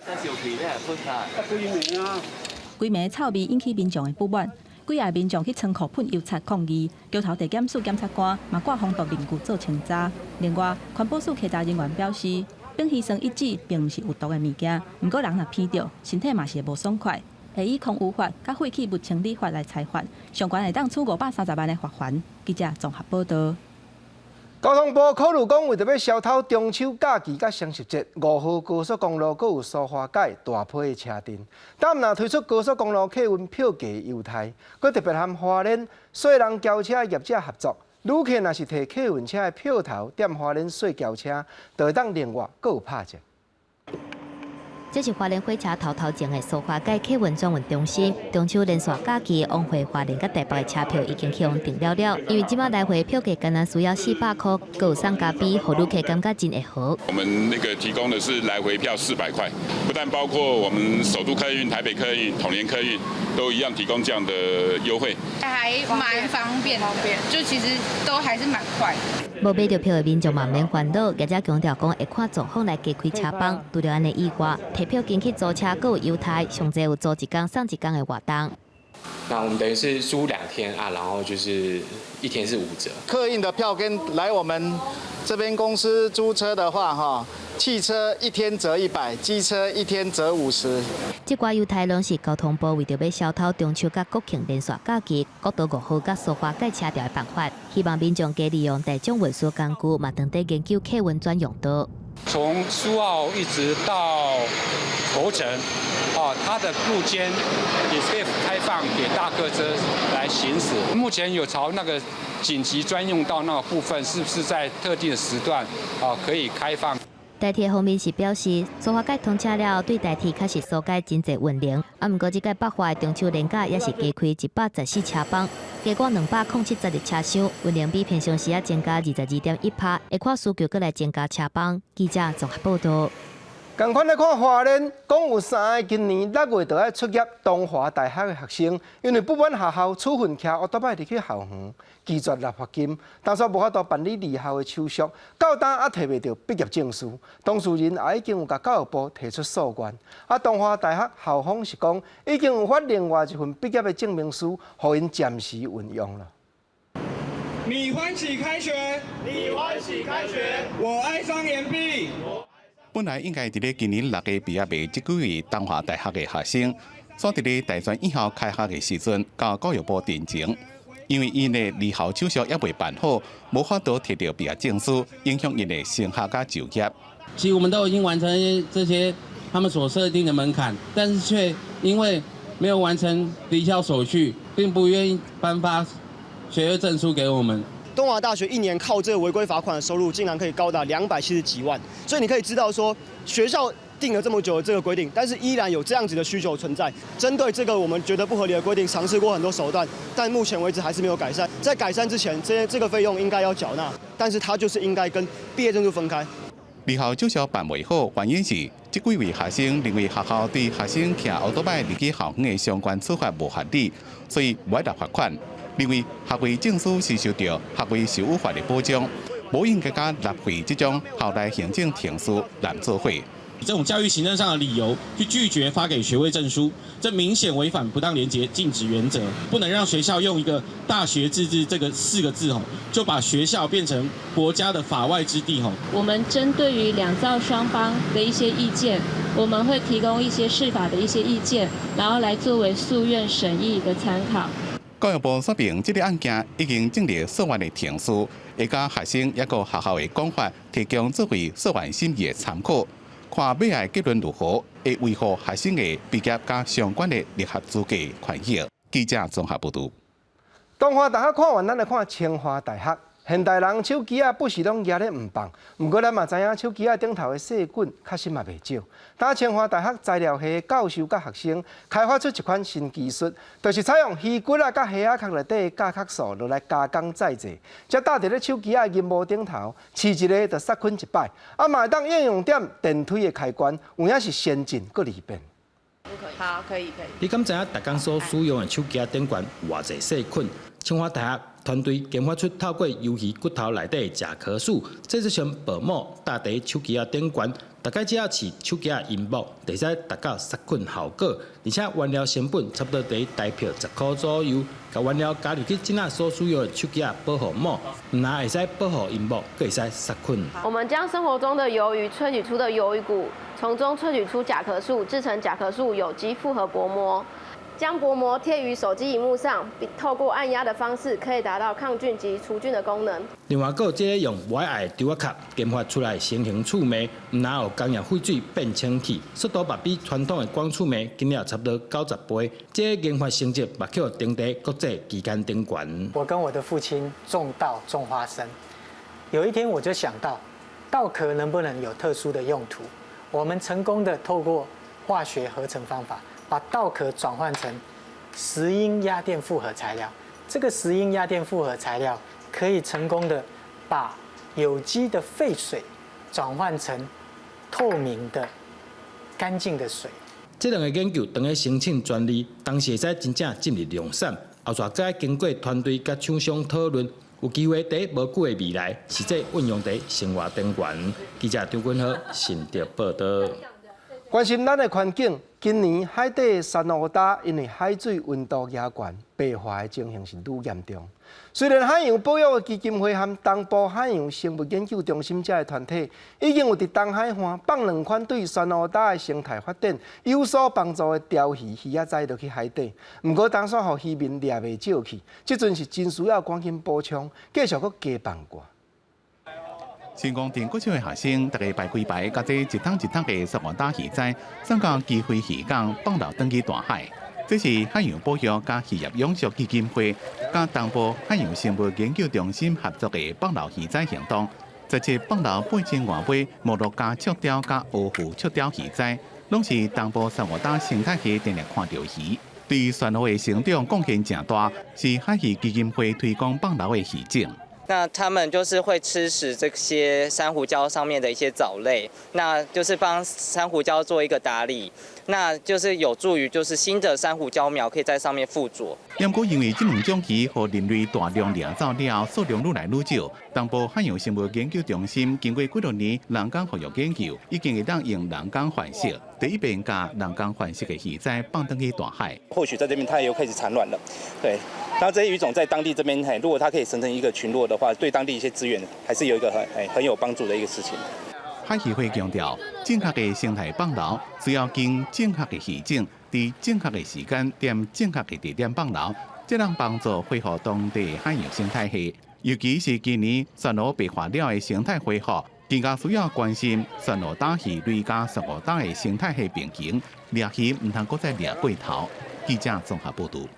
規暝臭味引起民眾的不滿，幾个民眾去倉庫噴油漆抗議，橋頭地檢署檢察官嘛掛防毒面具做清查。另外，環保署稽查人員表示，丙烯酸乙酯並毋是有毒的物件，毋過人若鼻著，身體嘛是會無爽快。會以空污法佮廢棄物清理法來裁罰，上懸會當處530萬的罰鍰。記者綜合報道。交通部考慮講，為著欲消啨中秋假期佮雙十節，5號高速公路閣有蘇花改大批的車陣。但若推出高速公路客運票價優待，閣特別和花蓮細人轎車業者合作，旅客若是提客運車的票頭踮花蓮細轎車，就會當另外閣有拍折。這是花蓮火車頭頭前的蘇花改客運轉運中心。中秋連續假期往回花蓮佮台北的車票已經予人訂了了，因為這擺來回票價干焦需要400塊，閣有送咖啡，予旅客感覺真會好。我們那個提供的是來回票400塊，不但包括我們首都客運、台北客運、統聯客運都一樣提供這樣的優惠。還蠻方便的，就其實都還是蠻快的。無買著票的民眾嘛毋免煩惱，業者強調講會看狀況來加開車班。除了按呢以外，提票進去租車閣有優待，上濟有租一工送一工的活動。那我們等於是租2天啊，然後就是一天是5折。客運的票根來我們這邊公司租車的話，哈，汽車一天折100，機車一天折50。這寡優待攏是交通部為著欲消啨中秋佮國慶連續假期，國道5號佮蘇花改車潮的辦法，希望民眾加利用大眾運輸工具，嘛當地研究客運專用道。從蘇澳一直到頭城，啊，它的路肩也是可以開放給大客車來行駛。目前有朝那個緊急專用道那個部分，是不是在特定的時段啊可以開放？台鐵方面是表示，蘇花改通車了，對台鐵確實疏解真濟運能。啊，毋過這擺北化的中秋連假也是加開114車班，加掛271車廂，運能比平常時仔增加22.1%，會看需求閣來增加車班。記者綜合報道。仝款來看花蓮，講有三个今年6月就愛卒業東華大學的學生，因為不滿學校處分騎烏多擺入去校園，拒絕納罰金，當初無法度辦理離校的手續，到今猶提袂著畢業證書。當事人也已經有共教育部提出訴願。啊，東華大學校方是講已經有發另外一份畢業的證明書，予𪜶暫時運用了。你歡喜開學，你歡喜開學，我愛上岩壁。本來應該佇咧今年6月畢業的這幾位東華大學的學生，煞佇咧大專院校開學的時陣，共教育部陳情，因為𪜶的離校手續猶未辦好，無法度提著畢業證書，影響𪜶的升學佮就業。其實我們都已經完成這些他們所設定的門檻，但是卻因為沒有完成離校手續，並不願意頒發學位證書給我們。東華大學一年靠這個違規罰款的收入，竟然可以高達270幾萬，所以你可以知道說，學校定了這麼久的這個規定，但是依然有這樣子的需求存在。針對這個我們覺得不合理的規定，嘗試過很多手段，但目前為止還是沒有改善。在改善之前，這個費用應該要繳納，但是它就是應該跟畢業證書分開。離校手續辦袂好，原因是這幾位學生認為學校對學生騎歐多擺入去校園的相關處罰無合理，所以無愛納罰款。認為學位證書是受著學位授予法的保障，無應該佮納費這種校內行政程序來做伙。這種教育行政上的理由去拒絕發給學位證書，這明顯違反不當連結禁止原則，不能讓學校用一個大學自治這個四個字吼，就把學校變成國家的法外之地吼。我們針對於兩造雙方的一些意見，我們會提供一些釋法的一些意見，然後來作為訴願審議的參考。教育部說明，這個案件已經進入訴願的程序，會佮學生抑閣學校的講法提供作為訴願審議的參考，看尾仔結論如何，會維護學生的畢業佮相關的入學資格權益。記者綜合報導。東華大學看完，咱來看清華大學。現代人手機仔不時攏攑咧毋放，毋過咱嘛知影手機仔頂頭的細菌確實嘛袂少。當清華大學材料系教授佮學生開發出一款新技術，就是採用魚骨仔佮蝦仔殼內底的甲殼素落來加工再製，才搭佇咧手機仔螢幕頂頭，試一下就殺菌一擺，啊嘛會當應用佇電梯的開關，有影是先進閣利便。好，可以可以。你敢知影逐工所使用的手機仔頂懸有偌濟細菌？清華大學團隊研發出透過魷魚骨頭內底的甲殼素，製作成薄膜，搭佇手機仔頂懸，逐擺只要試手機仔螢幕，就會使達到殺菌效果，而且原料成本差不多佇台票10箍左右。共原料加入去這仔所使用的手機仔保護膜，毋但會使保護螢幕，閣會使殺菌。我們將生活中的魷魚萃取出的魷魚骨，從中萃取出甲殼素，製成甲殼素有機複合薄膜。將薄膜貼於手機螢幕上，透過按壓的方式，可以達到抗菌及除菌的功能。另外，閣有這个用無愛的稻仔殼研發出來的新型觸媒，毋但予工業廢水變清氣，速度嘛比傳統的光觸媒緊了差不多90倍。這个研發成績嘛予登佇國際期刊頂懸。我跟我的父親種稻種花生，有一天我就想到，稻殼能不能有特殊的用途？我們成功的透過化學合成方法，把稻殼轉換成石英壓電複合材料。這個石英壓電複合材料可以成功的把有機的廢水轉換成透明的乾淨的水。這兩个研究當咧申請專利，當時會使真正進入量產，後續閣愛經過團隊佮廠商討論，有機會佇無久的未來實際運用佇生活頂懸。記者張君豪新竹報導。關心咱的環境，今年海底珊瑚礁因為海水溫度加懸，白化的情形是愈嚴重。雖然海洋保育的基金會和東部海洋生物研究中心這个團體已經有佇東海岸放兩款對珊瑚礁的生態發展有所幫助的鯛魚魚仔仔落去海底，毋過當煞予漁民掠袂少去，這陣是真需要趕緊補充，繼續閣加放過。成功鎮國小的學生，逐家排幾排，共這一桶一桶的珊瑚礁魚仔，送到基匯漁港，放流轉去大海。這是海洋保育佮漁業永續基金會佮東部海洋生物研究中心合作的放流魚仔行動。這次放流8000外尾摩洛加觸鯛佮烏鶺觸鯛魚仔，攏是東部珊瑚礁生態系定定看著魚，對珊瑚的成長貢獻誠大，是海魚基金會推廣放流的魚種。那他們就是會吃食這些珊瑚礁上面的一些藻類，那就是幫珊瑚礁做一個打理，那就是有助於就是新的珊瑚礁苗可以在上面附着。不過因為這兩種魚予人類大量掠走了後，數量愈來愈少。東部海洋生物研究中心經過幾多年人工復育研究，已經會當用人工繁殖，第一遍共人工繁殖的魚仔放轉去大海。或許在這邊它又開始產卵了，對。那這些魚種在當地這邊，嘿，如果它可以形成一個群落的話，對當地一些資源還是有一個很有幫助的一個事情。海魚會強調，正確的生態放流需要經正確的魚種，佇正確的時間點、正確的地點放流，才能幫助恢復當地海洋生態系。尤其是今年珊瑚白化了的生態恢復，更加需要關心珊瑚礁魚類佮珊瑚礁的生態系平衡，掠魚毋通閣再掠過頭。記者綜合報導。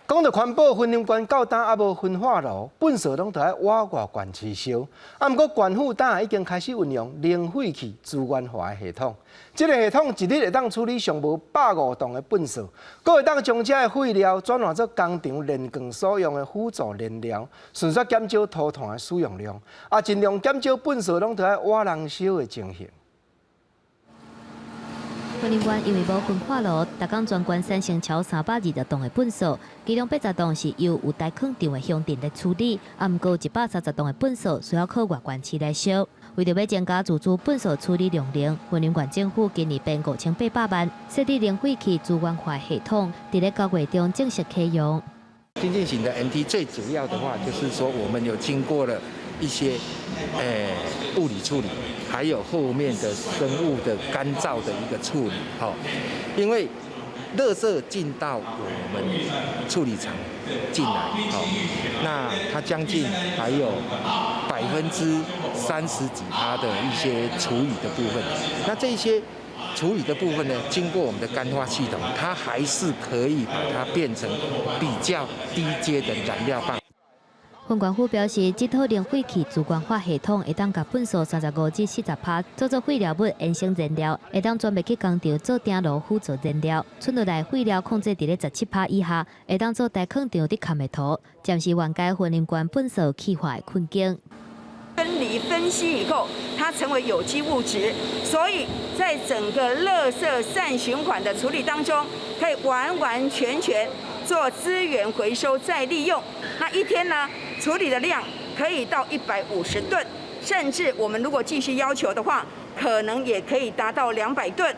講到環保，雲林縣到今猶無焚化爐，糞埽攏著愛倚外縣市燒。啊，毋過縣府今已經開始運用零廢棄資源化的系統。這个系統一日會當處理上無150棟的糞埽，閣會當將這个廢料轉換做工廠煉鋼所用的輔助燃料，順紲減少塗炭的使用量，也盡量減少糞埽攏著愛倚人燒的情形。雲林縣因為無焚化爐，逐工全縣產生超320棟的糞埽，其中80棟是由有代囥場的鄉鎮來處理，啊，毋過130棟的糞埽需要靠外縣市來燒。為著欲增加自主糞埽處理量能，雲林縣政府今年編5800萬，設置零廢棄資源化系統，佇咧9月中正式啟用。先進型的 MT 最主要的話，就是說我們有經過了一些物理處理，還有後面的生物的乾燥的一個處理，哈，因為垃圾進到我們處理廠進來，哈，那它將近還有30%幾它的一些廚餘的部分，那這些處理的部分呢，經過我們的乾化系統，它還是可以把它變成比較低階的燃料棒。雲縣府表示，這套零廢棄資源化系統會當共糞埽35至40%做做廢料物衍生燃料，會當轉賣去工廠做電爐輔助燃料，剩落來廢料控制佇咧17%以下，會當做代囥場佇崁的土，暫時緩解雲林縣糞埽氣化的困境。分離分析以後，它成為有機物質，所以在整個垃圾善循環的處理當中，可以完完全全做資源回收再利用。那一天呢，處理的量可以到150噸，甚至我們如果繼續要求的話，可能也可以達到200噸。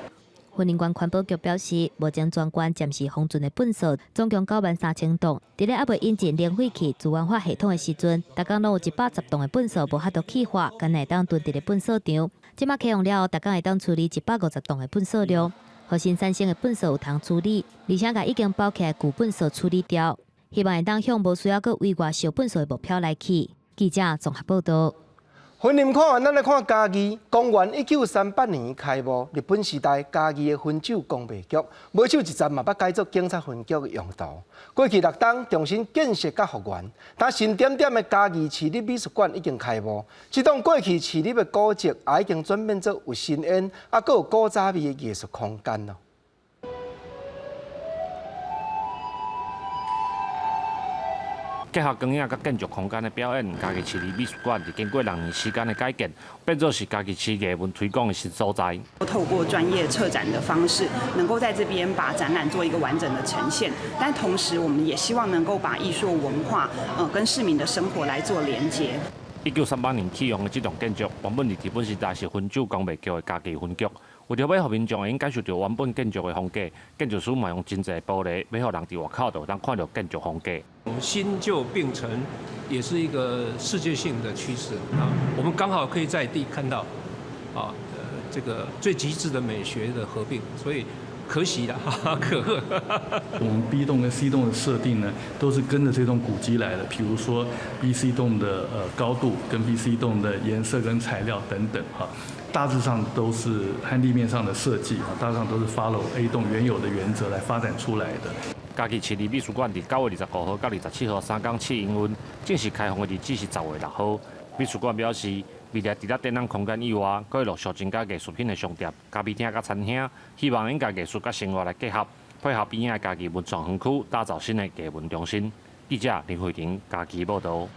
雲林縣環保局表示，目前全縣暫時封存的糞埽總共9萬3千棟。佇咧猶未引進零廢棄資源化系統的時陣，逐工攏有110棟的糞埽無法度氣化，干焦會當囤佇咧糞埽場。這馬啟用了後，逐工會當處理150棟的糞埽量，予新產生的糞埽有通處理，而且共已經包起來舊糞埽處理掉。希望會當向無需要閣委外燒糞埽的目標來去。記者綜合報導。雲林看完，咱來看嘉義。公元1938年開幕，日本時代嘉義的分酒工藝局，無手一站嘛捌改做警察分局的用途。過去6冬重新建設佮復原，但新點點的嘉義市立美術館已經開幕。這棟過去市立的古蹟也已經轉變做有新煙，啊，閣有古早味的藝術空間囉。結合光影佮建築空間的表演，嘉義市立美術館佇經過6年時間的改建，變做是嘉義市藝文推廣的新所在。透過專業策展的方式，能夠在這邊把展覽做一個完整的呈現，但同時我們也希望能夠把藝術文化，跟市民的生活來做連接。1938年啟用的這棟建築，原本佇日本時代是分酒工藝局的嘉義分局。為著欲予民眾會用感受著原本建築的風格，建築師嘛用真濟玻璃，欲予人佇外口就會當看著建築風格。新舊並存，也是一個世界性的趨勢啊！我們剛好可以在地看到，啊，這個最極致的美學的合併，所以可喜啦，可賀。我們 B 棟跟 C 棟的設定呢，都是跟着這棟古蹟來的。譬如說 B、C 棟的高度，跟 B、C 棟的顏色跟材料等等，哈，大致上都是和立面上的設計，哈，大致上都是 follow A 棟原有的原則來發展出來的。嘉義市立美術館佇9月25號到27號三工試營運，正式開放的日子是10月6號。美術館表示，未來除了展覽空間以外，閣會陸續增加藝術品的商店、咖啡廳佮餐廳，希望會用共藝術佮生活來結合，配合邊仔的嘉義文創園區，打造新的藝文中心。記者林慧婷嘉義報導。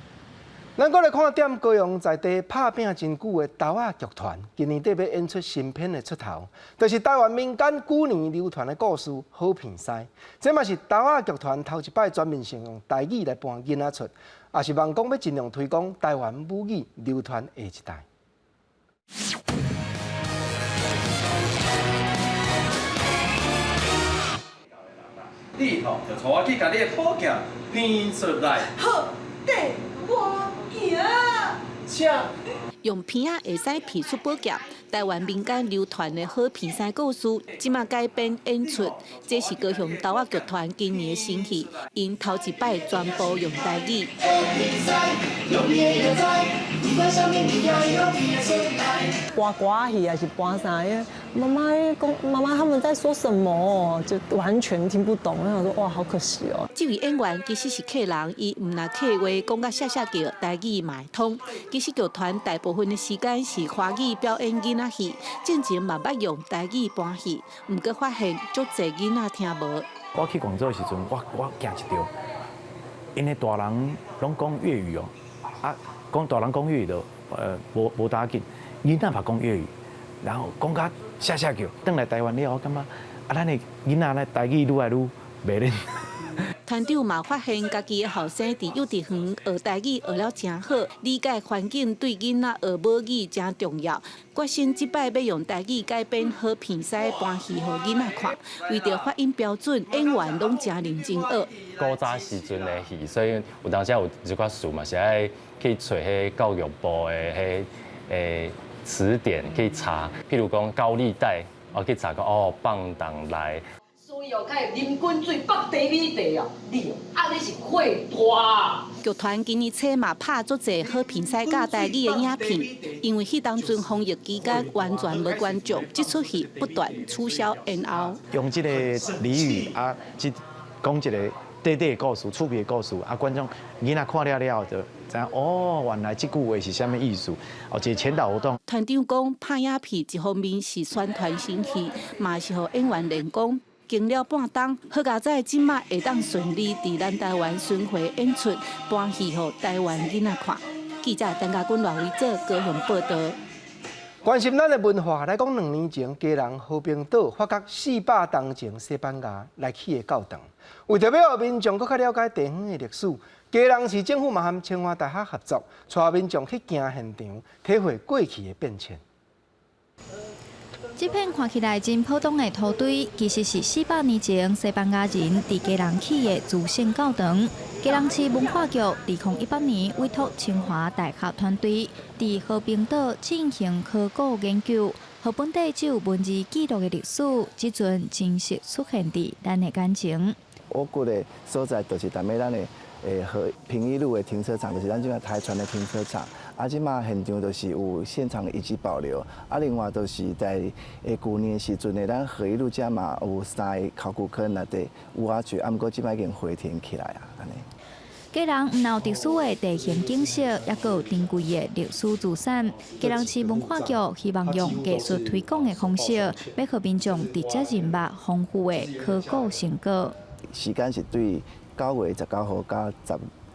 咱閣來看踮高雄在地拍拚真久的豆仔劇團，今年底欲演出新片的出頭，就是台灣民間舊年流傳的故事《好片師》。這嘛是豆仔劇團頭一擺全面性用台語來搬囡仔出，也是望講欲盡量推廣台灣母語流傳下一代。你吼就帶我去共你的寶劍變出來。好，綴我行。請。用鼻仔會使鼻出寶劍。台灣民間流傳的好鼻師故事，這馬改編演出。這是高雄豆仔劇團今年的新戲，𪜶頭一擺全部用台語。搬歌仔戲還是搬啥？媽媽講，媽媽他們在說什麼？就完全聽不懂。我想說，哇，好可惜哦。這位演員其實是客人，伊毋但客話講甲謝謝叫，台語嘛會通。其實劇團大部分的時間是華語表演囡仔戲，進前嘛捌用台語搬戲，毋過發現足濟囡仔聽無。我去廣州的時陣，我驚一著，𪜶的大人攏講粵語哦，啊，講大人講粵語就無打緊，囡仔嘛講粵語，然後講甲謝謝叫，轉來台灣了後，感覺啊，咱的囡仔咧台語愈來愈袂練。團長嘛發現，家己的後生佇幼稚園學台語學了誠好，理解環境對囡仔學母語誠重要。決心這擺欲用台語改編好鼻師搬戲予囡仔看，為著發音標準，演員攏誠認真學。古早時陣的戲，所以有當時有一寡詞嘛是愛去揣彼教育部的彼詞典去查，譬如講高利貸，我去查講哦放蕩來。所以哦，較會啉滾水、北茶米茶哦，你哦，啊你是火大。劇團今年初嘛拍足濟好鼻師教台語的影片，因為彼當陣防疫期間完全無觀眾，這齣戲不斷取消延後。用這個俚語啊，這講一個短短的故事、趣味的故事，啊，觀眾囡仔看了了後就知影哦，原來這句話是啥物意思。哦，一個前導活動。團長講，拍影片一方面是宣傳新戲，嘛是予演員練功。經了半冬，好佳哉，這馬會當順利佇咱台灣巡迴演出，搬戲予台灣囡仔看。記者陳家軍、賴維哲高雄報導。關心咱的文化，來講兩年前，基隆和平島發覺400冬前西班牙來起的教堂，為著欲予民眾閣較了解地方的歷史，基隆市政府嘛和清華大學合作，帶民眾去行現場，體會過去的變遷。這片看起來真普通的土堆，其實是400年前西班牙人佇基隆起的諸聖教堂。基隆市文化局2018年委託清華大學團隊佇和平島進行考古研究，予本地只有文字記錄的歷史，這陣真實出現佇咱的眼前。我覺得所在就是踮咧咱的和平一路的停車場，就是咱這馬台船的停車場。啊，這馬現場就是有現場遺跡保留。啊，另外就是在舊年時陣的咱和一路遮嘛有三个考古坑內底有挖掘，啊，毋過這馬已經回填起來啊，按呢。基隆毋但有特殊的地形景色，抑閣有珍貴的歷史資產。基隆市文化局希望用藝術推廣的方式，欲予民眾直接認捌豐富的考古成果。時間是對9月19號到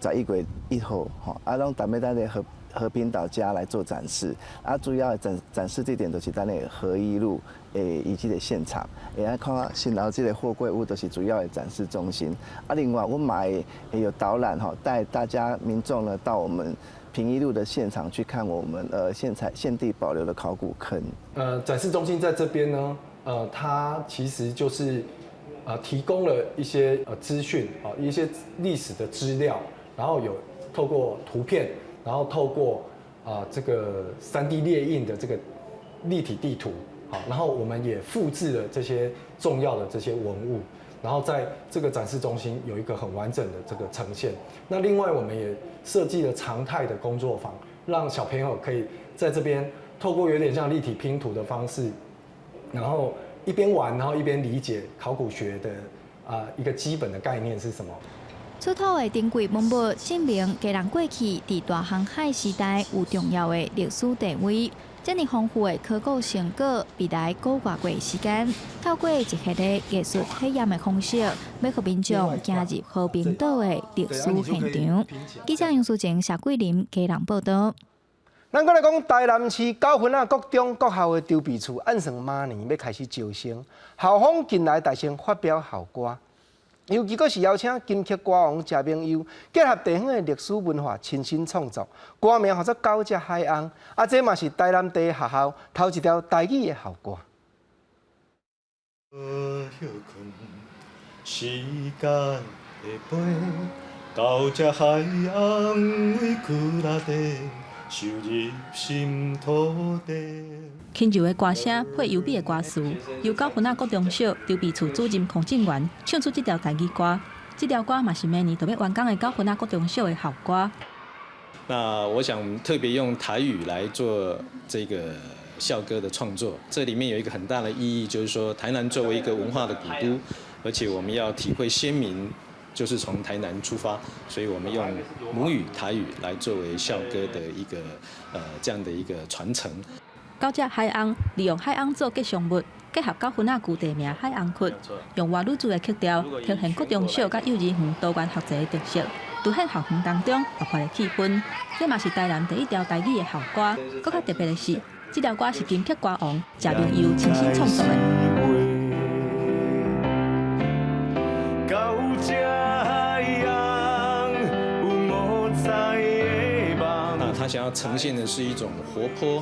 11月1號，吼，啊，攏踮咧咱的和平島遮來做展示，啊，主要的展示地點就是咱的和一路的遺跡的現場，會使看新樓這個貨櫃屋，就是主要的展示中心。啊，另外，阮嘛會有導覽吼，帶大家民眾呢到我們平一路的現場去看我們現在現地保留的考古坑。展示中心在這邊呢，它其實就是提供了一些資訊啊，一些歷史的資料，然後有透過圖片。然後透過啊這個3D 列印的這個立體地圖，好，然後我們也複製了這些重要的這些文物，然後在這個展示中心有一個很完整的這個呈現。那另外我們也設計了常態的工作坊，讓小朋友可以在這邊透過有點像立體拼圖的方式，然後一邊玩，然後一邊理解考古學的啊一個基本的概念是什麼。出土的珍貴文物，證明基隆過去佇大航海時代有重要的歷史地位。這爾豐富的考古成果，未來閣偌過時間，透過一系列藝術體驗的方式，欲予民眾行入和平島的歷史現場。記者楊淑靜、謝桂林基隆報導。咱閣來講，台南市九份仔國中國校的籌備處，按算明年欲開始招生。校方近來大聲發表校歌。尤其閣是邀請金曲歌王謝明佑，結合地方的歷史文化，親身創作歌名號做《九隻海翁》，啊，這嘛是台南地學校頭一條台語的校歌。時間會飛，九隻海翁為骨力地，收入心土地。輕柔的歌聲配優美的歌詞，由九份仔國中小籌備處主任孔正元唱出這條台語歌。這條歌嘛是明年就欲完工的九份仔國中小的校歌。那我想特別用台語來做這個校歌的創作，這裡面有一個很大的意義，就是說台南作為一個文化的古都，而且我們要體會先民，就是從台南出發，所以我們用母語台語來作為校歌的一個這樣的一個傳承。九隻海翁利用海翁做吉祥物，結合九份仔舊地名海翁窟，用外語字的曲調，呈現國中小佮幼兒園多元學習的特色，凸顯校園當中活潑的氣氛。這嘛是台南第一條台語的校歌。閣較特別的是，這條歌是金曲歌王謝明佑親身創作的。九隻海翁有五彩的夢。那他想要呈現的是一種活潑，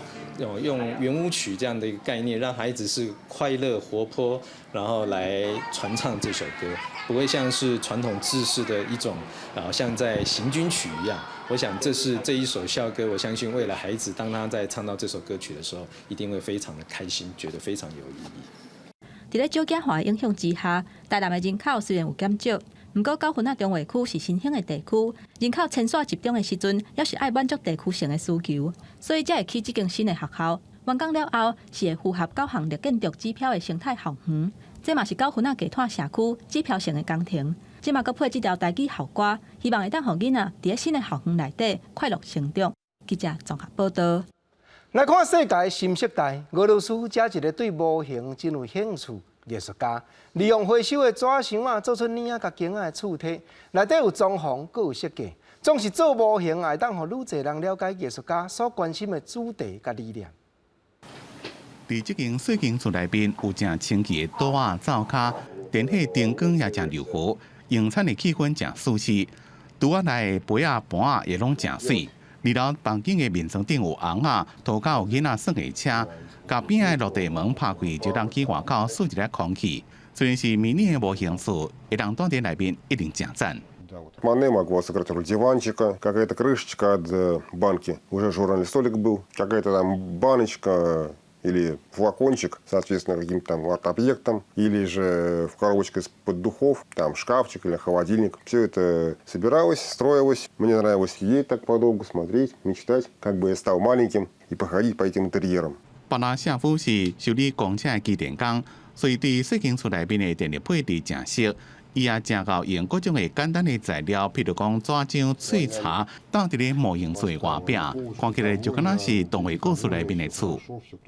用圓舞曲這樣的一個概念，讓孩子是快樂活潑，然後來傳唱這首歌，不會像是傳統制式的一種，啊，像在行軍曲一樣。我想這是這一首校歌，我相信未來孩子當他在唱到這首歌曲的時候，一定會非常的開心，覺得非常有意義。佇咧少子化的影響之下，台南的人口雖然有減少，毋過九份仔重劃區是新興的地區，人口遷徙集中的時陣，猶是愛滿足地區性的需求，所以才會起這間新的學校。完工了後，是會符合九項綠建築指標的生態校園。這嘛是九份仔藝湠社區指標性的工程。這馬閣配這條台語校歌，希望會當予囡仔佇咧新的校園內底快樂成長。記者綜合報道。來看世界新世代，俄羅斯遮一個對模型真有興趣藝術家，利用回收的紙箱仔做出嬰仔佮弓仔的厝體，內底有裝潢，閣有設計，總是做模型，會當予愈濟人了解藝術家所關心的主題佮理念。佇這間細間厝內面，有誠清氣的桌仔、灶跤，電火燈光也誠柔和，用餐的氣氛誠舒適。櫥仔內的杯仔盤仔也攏誠媠。二樓房間的眠床頂有尪仔，塗跤有囡仔耍的車，共邊仔的落地門拍開，就通去外口翕一下空氣。雖然是迷你的模型厝，會當蹛佇內面一定誠讚。 Мане могла сыграть роль диванчика, какая-то крышечка от банки, уже журнальный столик был, какая-то там баночка или флакончик, соответственно, каким-то там арт-объектом, или же в коробочке из-под духов, там шкафчик или холодильник. Все это собиралось, строилось. Мне нравилось сидеть так подолгу, смотреть, мечтать, как бы я стал маленьким и походить по этим интерьерам. 巴拉舍夫是修理公車的機電工，所以對細間厝內面的電力配置誠熟。伊也誠𠢕用各種的簡單的材料，譬如講紙漿、碎柴，鬥佇咧模型厝的外壁，看起來就敢若是動畫故事內面的厝。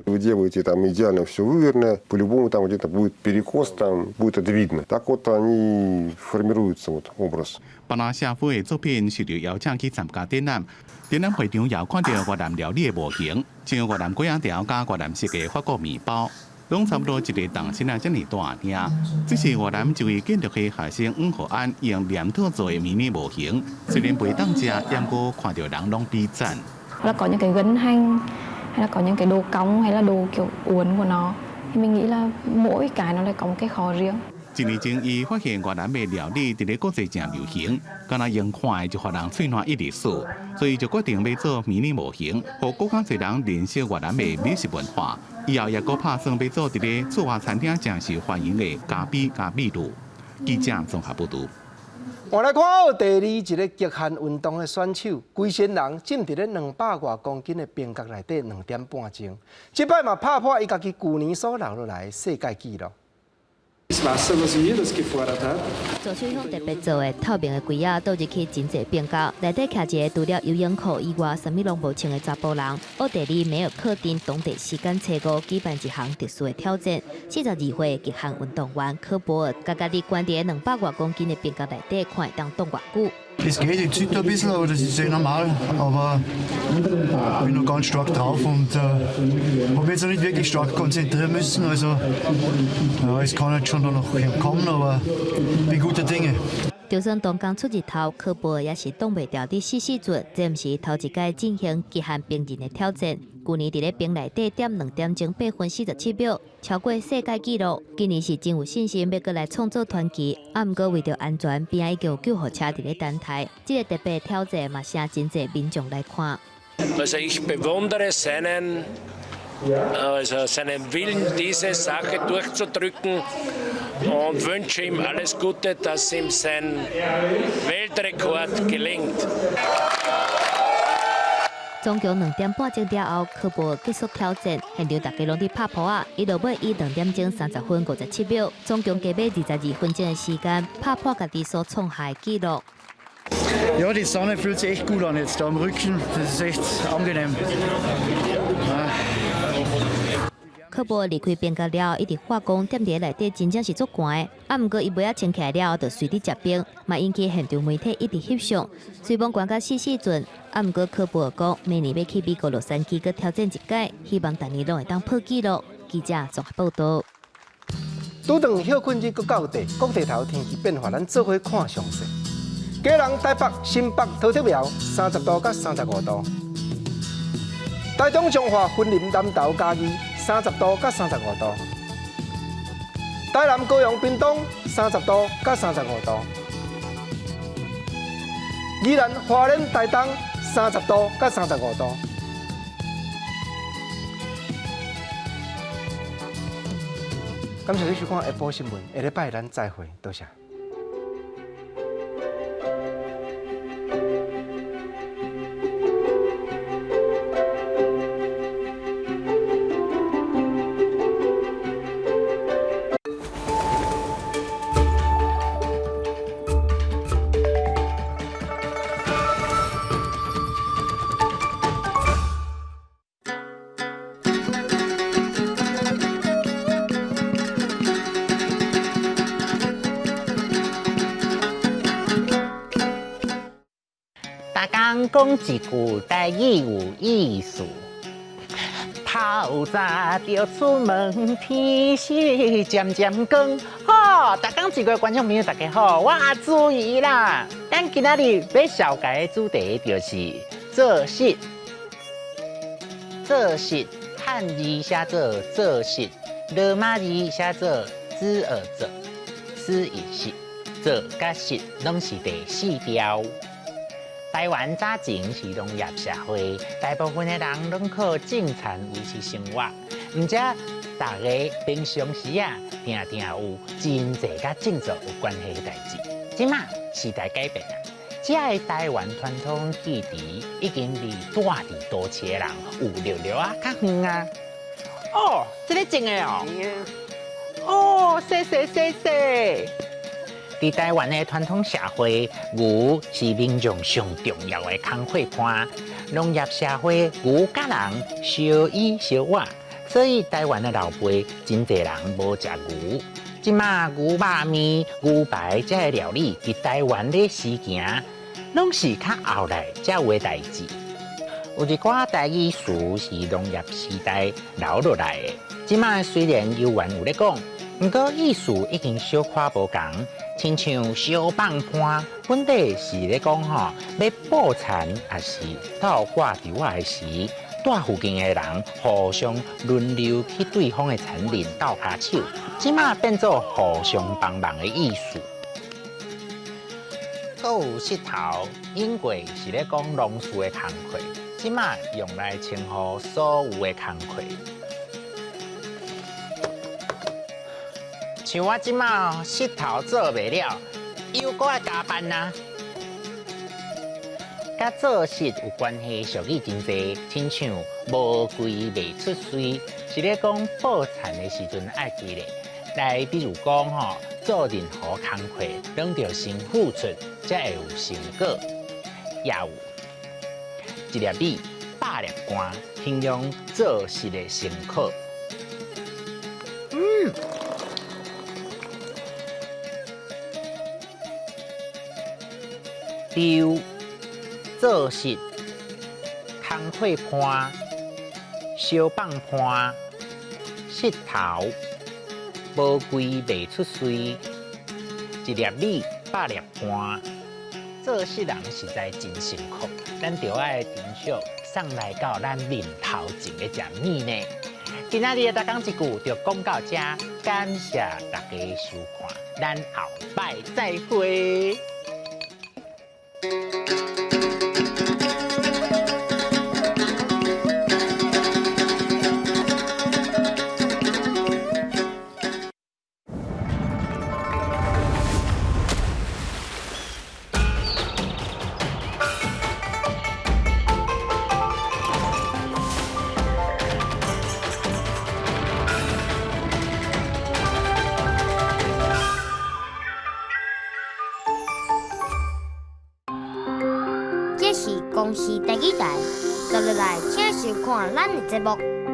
Вы делаете там идеально все выверено, по-любому там где-то будет перекос, там будет это видно. Так вот они формируются, вот образ. 巴拉舍夫的作品受著邀請去參加展覽，展覽會場也看著越南料理的模型，像越南粿仔條佮越南式的法國麵包。攏差不多一个銅身仔遮爾大爾。這是越南一位建築系學生黃浩安用黏土做的迷你模型，雖然袂當食，毋過看著人攏比讚。 Là có những cái gân hanh hay là có những cái độ cong hay là độ kiểu uốn của nó thì mình nghĩ là mỗi cái nó lại có một cái khó riêng. 一年前，伊發現越南的料理佇咧國際誠流行，敢若用看的就予人喙瀾一直欶，所以就決定欲做迷你模型，予閣較濟人認識越南的美食文化。以後也閣拍算欲做佇咧厝外餐廳誠受歡迎的咖啡佮米露。記者綜合報導。換來看奧地利一个極限運動的選手，規身人浸佇咧200外公斤的冰角內底2點半鐘，這擺嘛拍破伊家己舊年所留落來的世界紀錄。左手向特別做的透明的櫃仔，倒入去真濟冰角，內底徛一個除了游泳褲以外，啥物攏無穿的查埔人。奧地利梅爾克丁當地時間初五舉辦一項特殊的挑戰，42歲極限運動員科博爾，共家己關佇200外公斤的冰角內底，看會當擋偌久。 Es geht, ich zitter ein bisschen, aber das ist eh normal. Aber bin noch ganz stark drauf und habe mich jetzt noch nicht wirklich stark konzentrieren müssen. Also ja, es kann jetzt schon noch kommen, aber bin guter Dinge. 就算當工出日頭，科博爾也是擋袂牢佇死死轉。這毋是頭一擺進行極限冰人的挑戰。舊年佇咧冰內底踮2點鐘8分47秒，超過世界紀錄。今年是真有信心欲閣來創造傳奇。啊，毋過為著安全，邊仔已經有救護車佇咧等待。這个特別挑戰嘛，吸真濟民眾來看。Also ich bewundere seinen Willen, diese Sache durchzudrücken und wünsche ihm alles Gute, dass ihm sein Weltrekord gelingt. 總共2點半鐘了後，柯博結束挑戰，現場大家攏佇拍噗仔，伊落尾以2點鐘30分57秒，總共加碼22分鐘的時間，拍破家己所創下的紀錄。 Ja, die Sonne fühlt sich echt gut an jetzt da am Rücken. Das ist echt angenehm. 柯博離開冰閣了後，一直話講踮佇內底真正是足寒的。啊，毋過伊襪仔穿起來了後，就隨地結冰，嘛引起現場媒體一直翕相。雖罔寒甲死死陣，啊，毋過柯博講，明年欲去美國洛杉磯閣挑戰一擺，希望逐年攏會當破紀錄。記者綜合報道。拄頓歇睏日閣到地，各地頭天氣變化，咱做伙看詳細。基隆、台北、新北、桃竹苗30度到35度。台中彰化、雲林、南投、嘉義30度到35度。台南、高雄、屏東30度到35度。宜蘭、花蓮、台東30度到35度。感謝你收看下晡新聞，下禮拜咱再會，多謝。講一句台語有意思，透早就出門，天色漸漸光。吼，逐工一個觀眾朋友大家好，我阿朱姨啦。咱今仔日欲紹介的主題就是做穡。做穡漢字寫做做穡，羅馬字寫做子兒做，思一穡，做佮穡攏是第四調。台灣早前是農業社會，大部分的人攏靠種田維持生活。毋則，大家平常時啊，定定有真濟佮種作有關係的代誌。這馬時代改變啊，這个台灣傳統基地已經離住佇都市的人有略略仔較遠啊。哦，這个種的哦。哦，謝謝謝謝。佇台灣的傳統社會，牛是民眾上重要的工課伴。農業社會，牛佮人相依相倚，所以台灣的老輩真濟人無食牛。這馬牛肉麵、牛排這个料理，佇台灣咧時行，攏是較後來才有的代誌。有一寡台語詞是農業時代留落來的，這馬雖然猶原有咧講，毋過意思已經小可無仝。親像相放伴，本底是咧講吼，欲布田抑是鬥掛稻仔的時，蹛附近的人互相輪流去對方的田裡鬥跤手，這馬變做互相幫忙的意思。閣有穡頭，應過是咧講農事的工課，這馬用來稱呼所有的工課。像我這馬穡頭做袂了，又閣愛加班啊！佮做穡有關係俗語真濟，親像無規袂出穗，是咧講布田的時陣愛記咧。來，比如講吼，做任何工課，攏著先付出，才會有成果。也有一粒米，百粒汗，形容做穡的辛苦。丟做穡、工課伴、相放伴、穡頭、無規袂出穗、一粒米百粒汗，做穡人實在真辛苦，咱著愛珍惜送來到咱面頭前的這米呢。今仔日的逐工一句就講到這，感謝大家收看，咱後擺再會。公視台語台，接落來請收看咱的節目。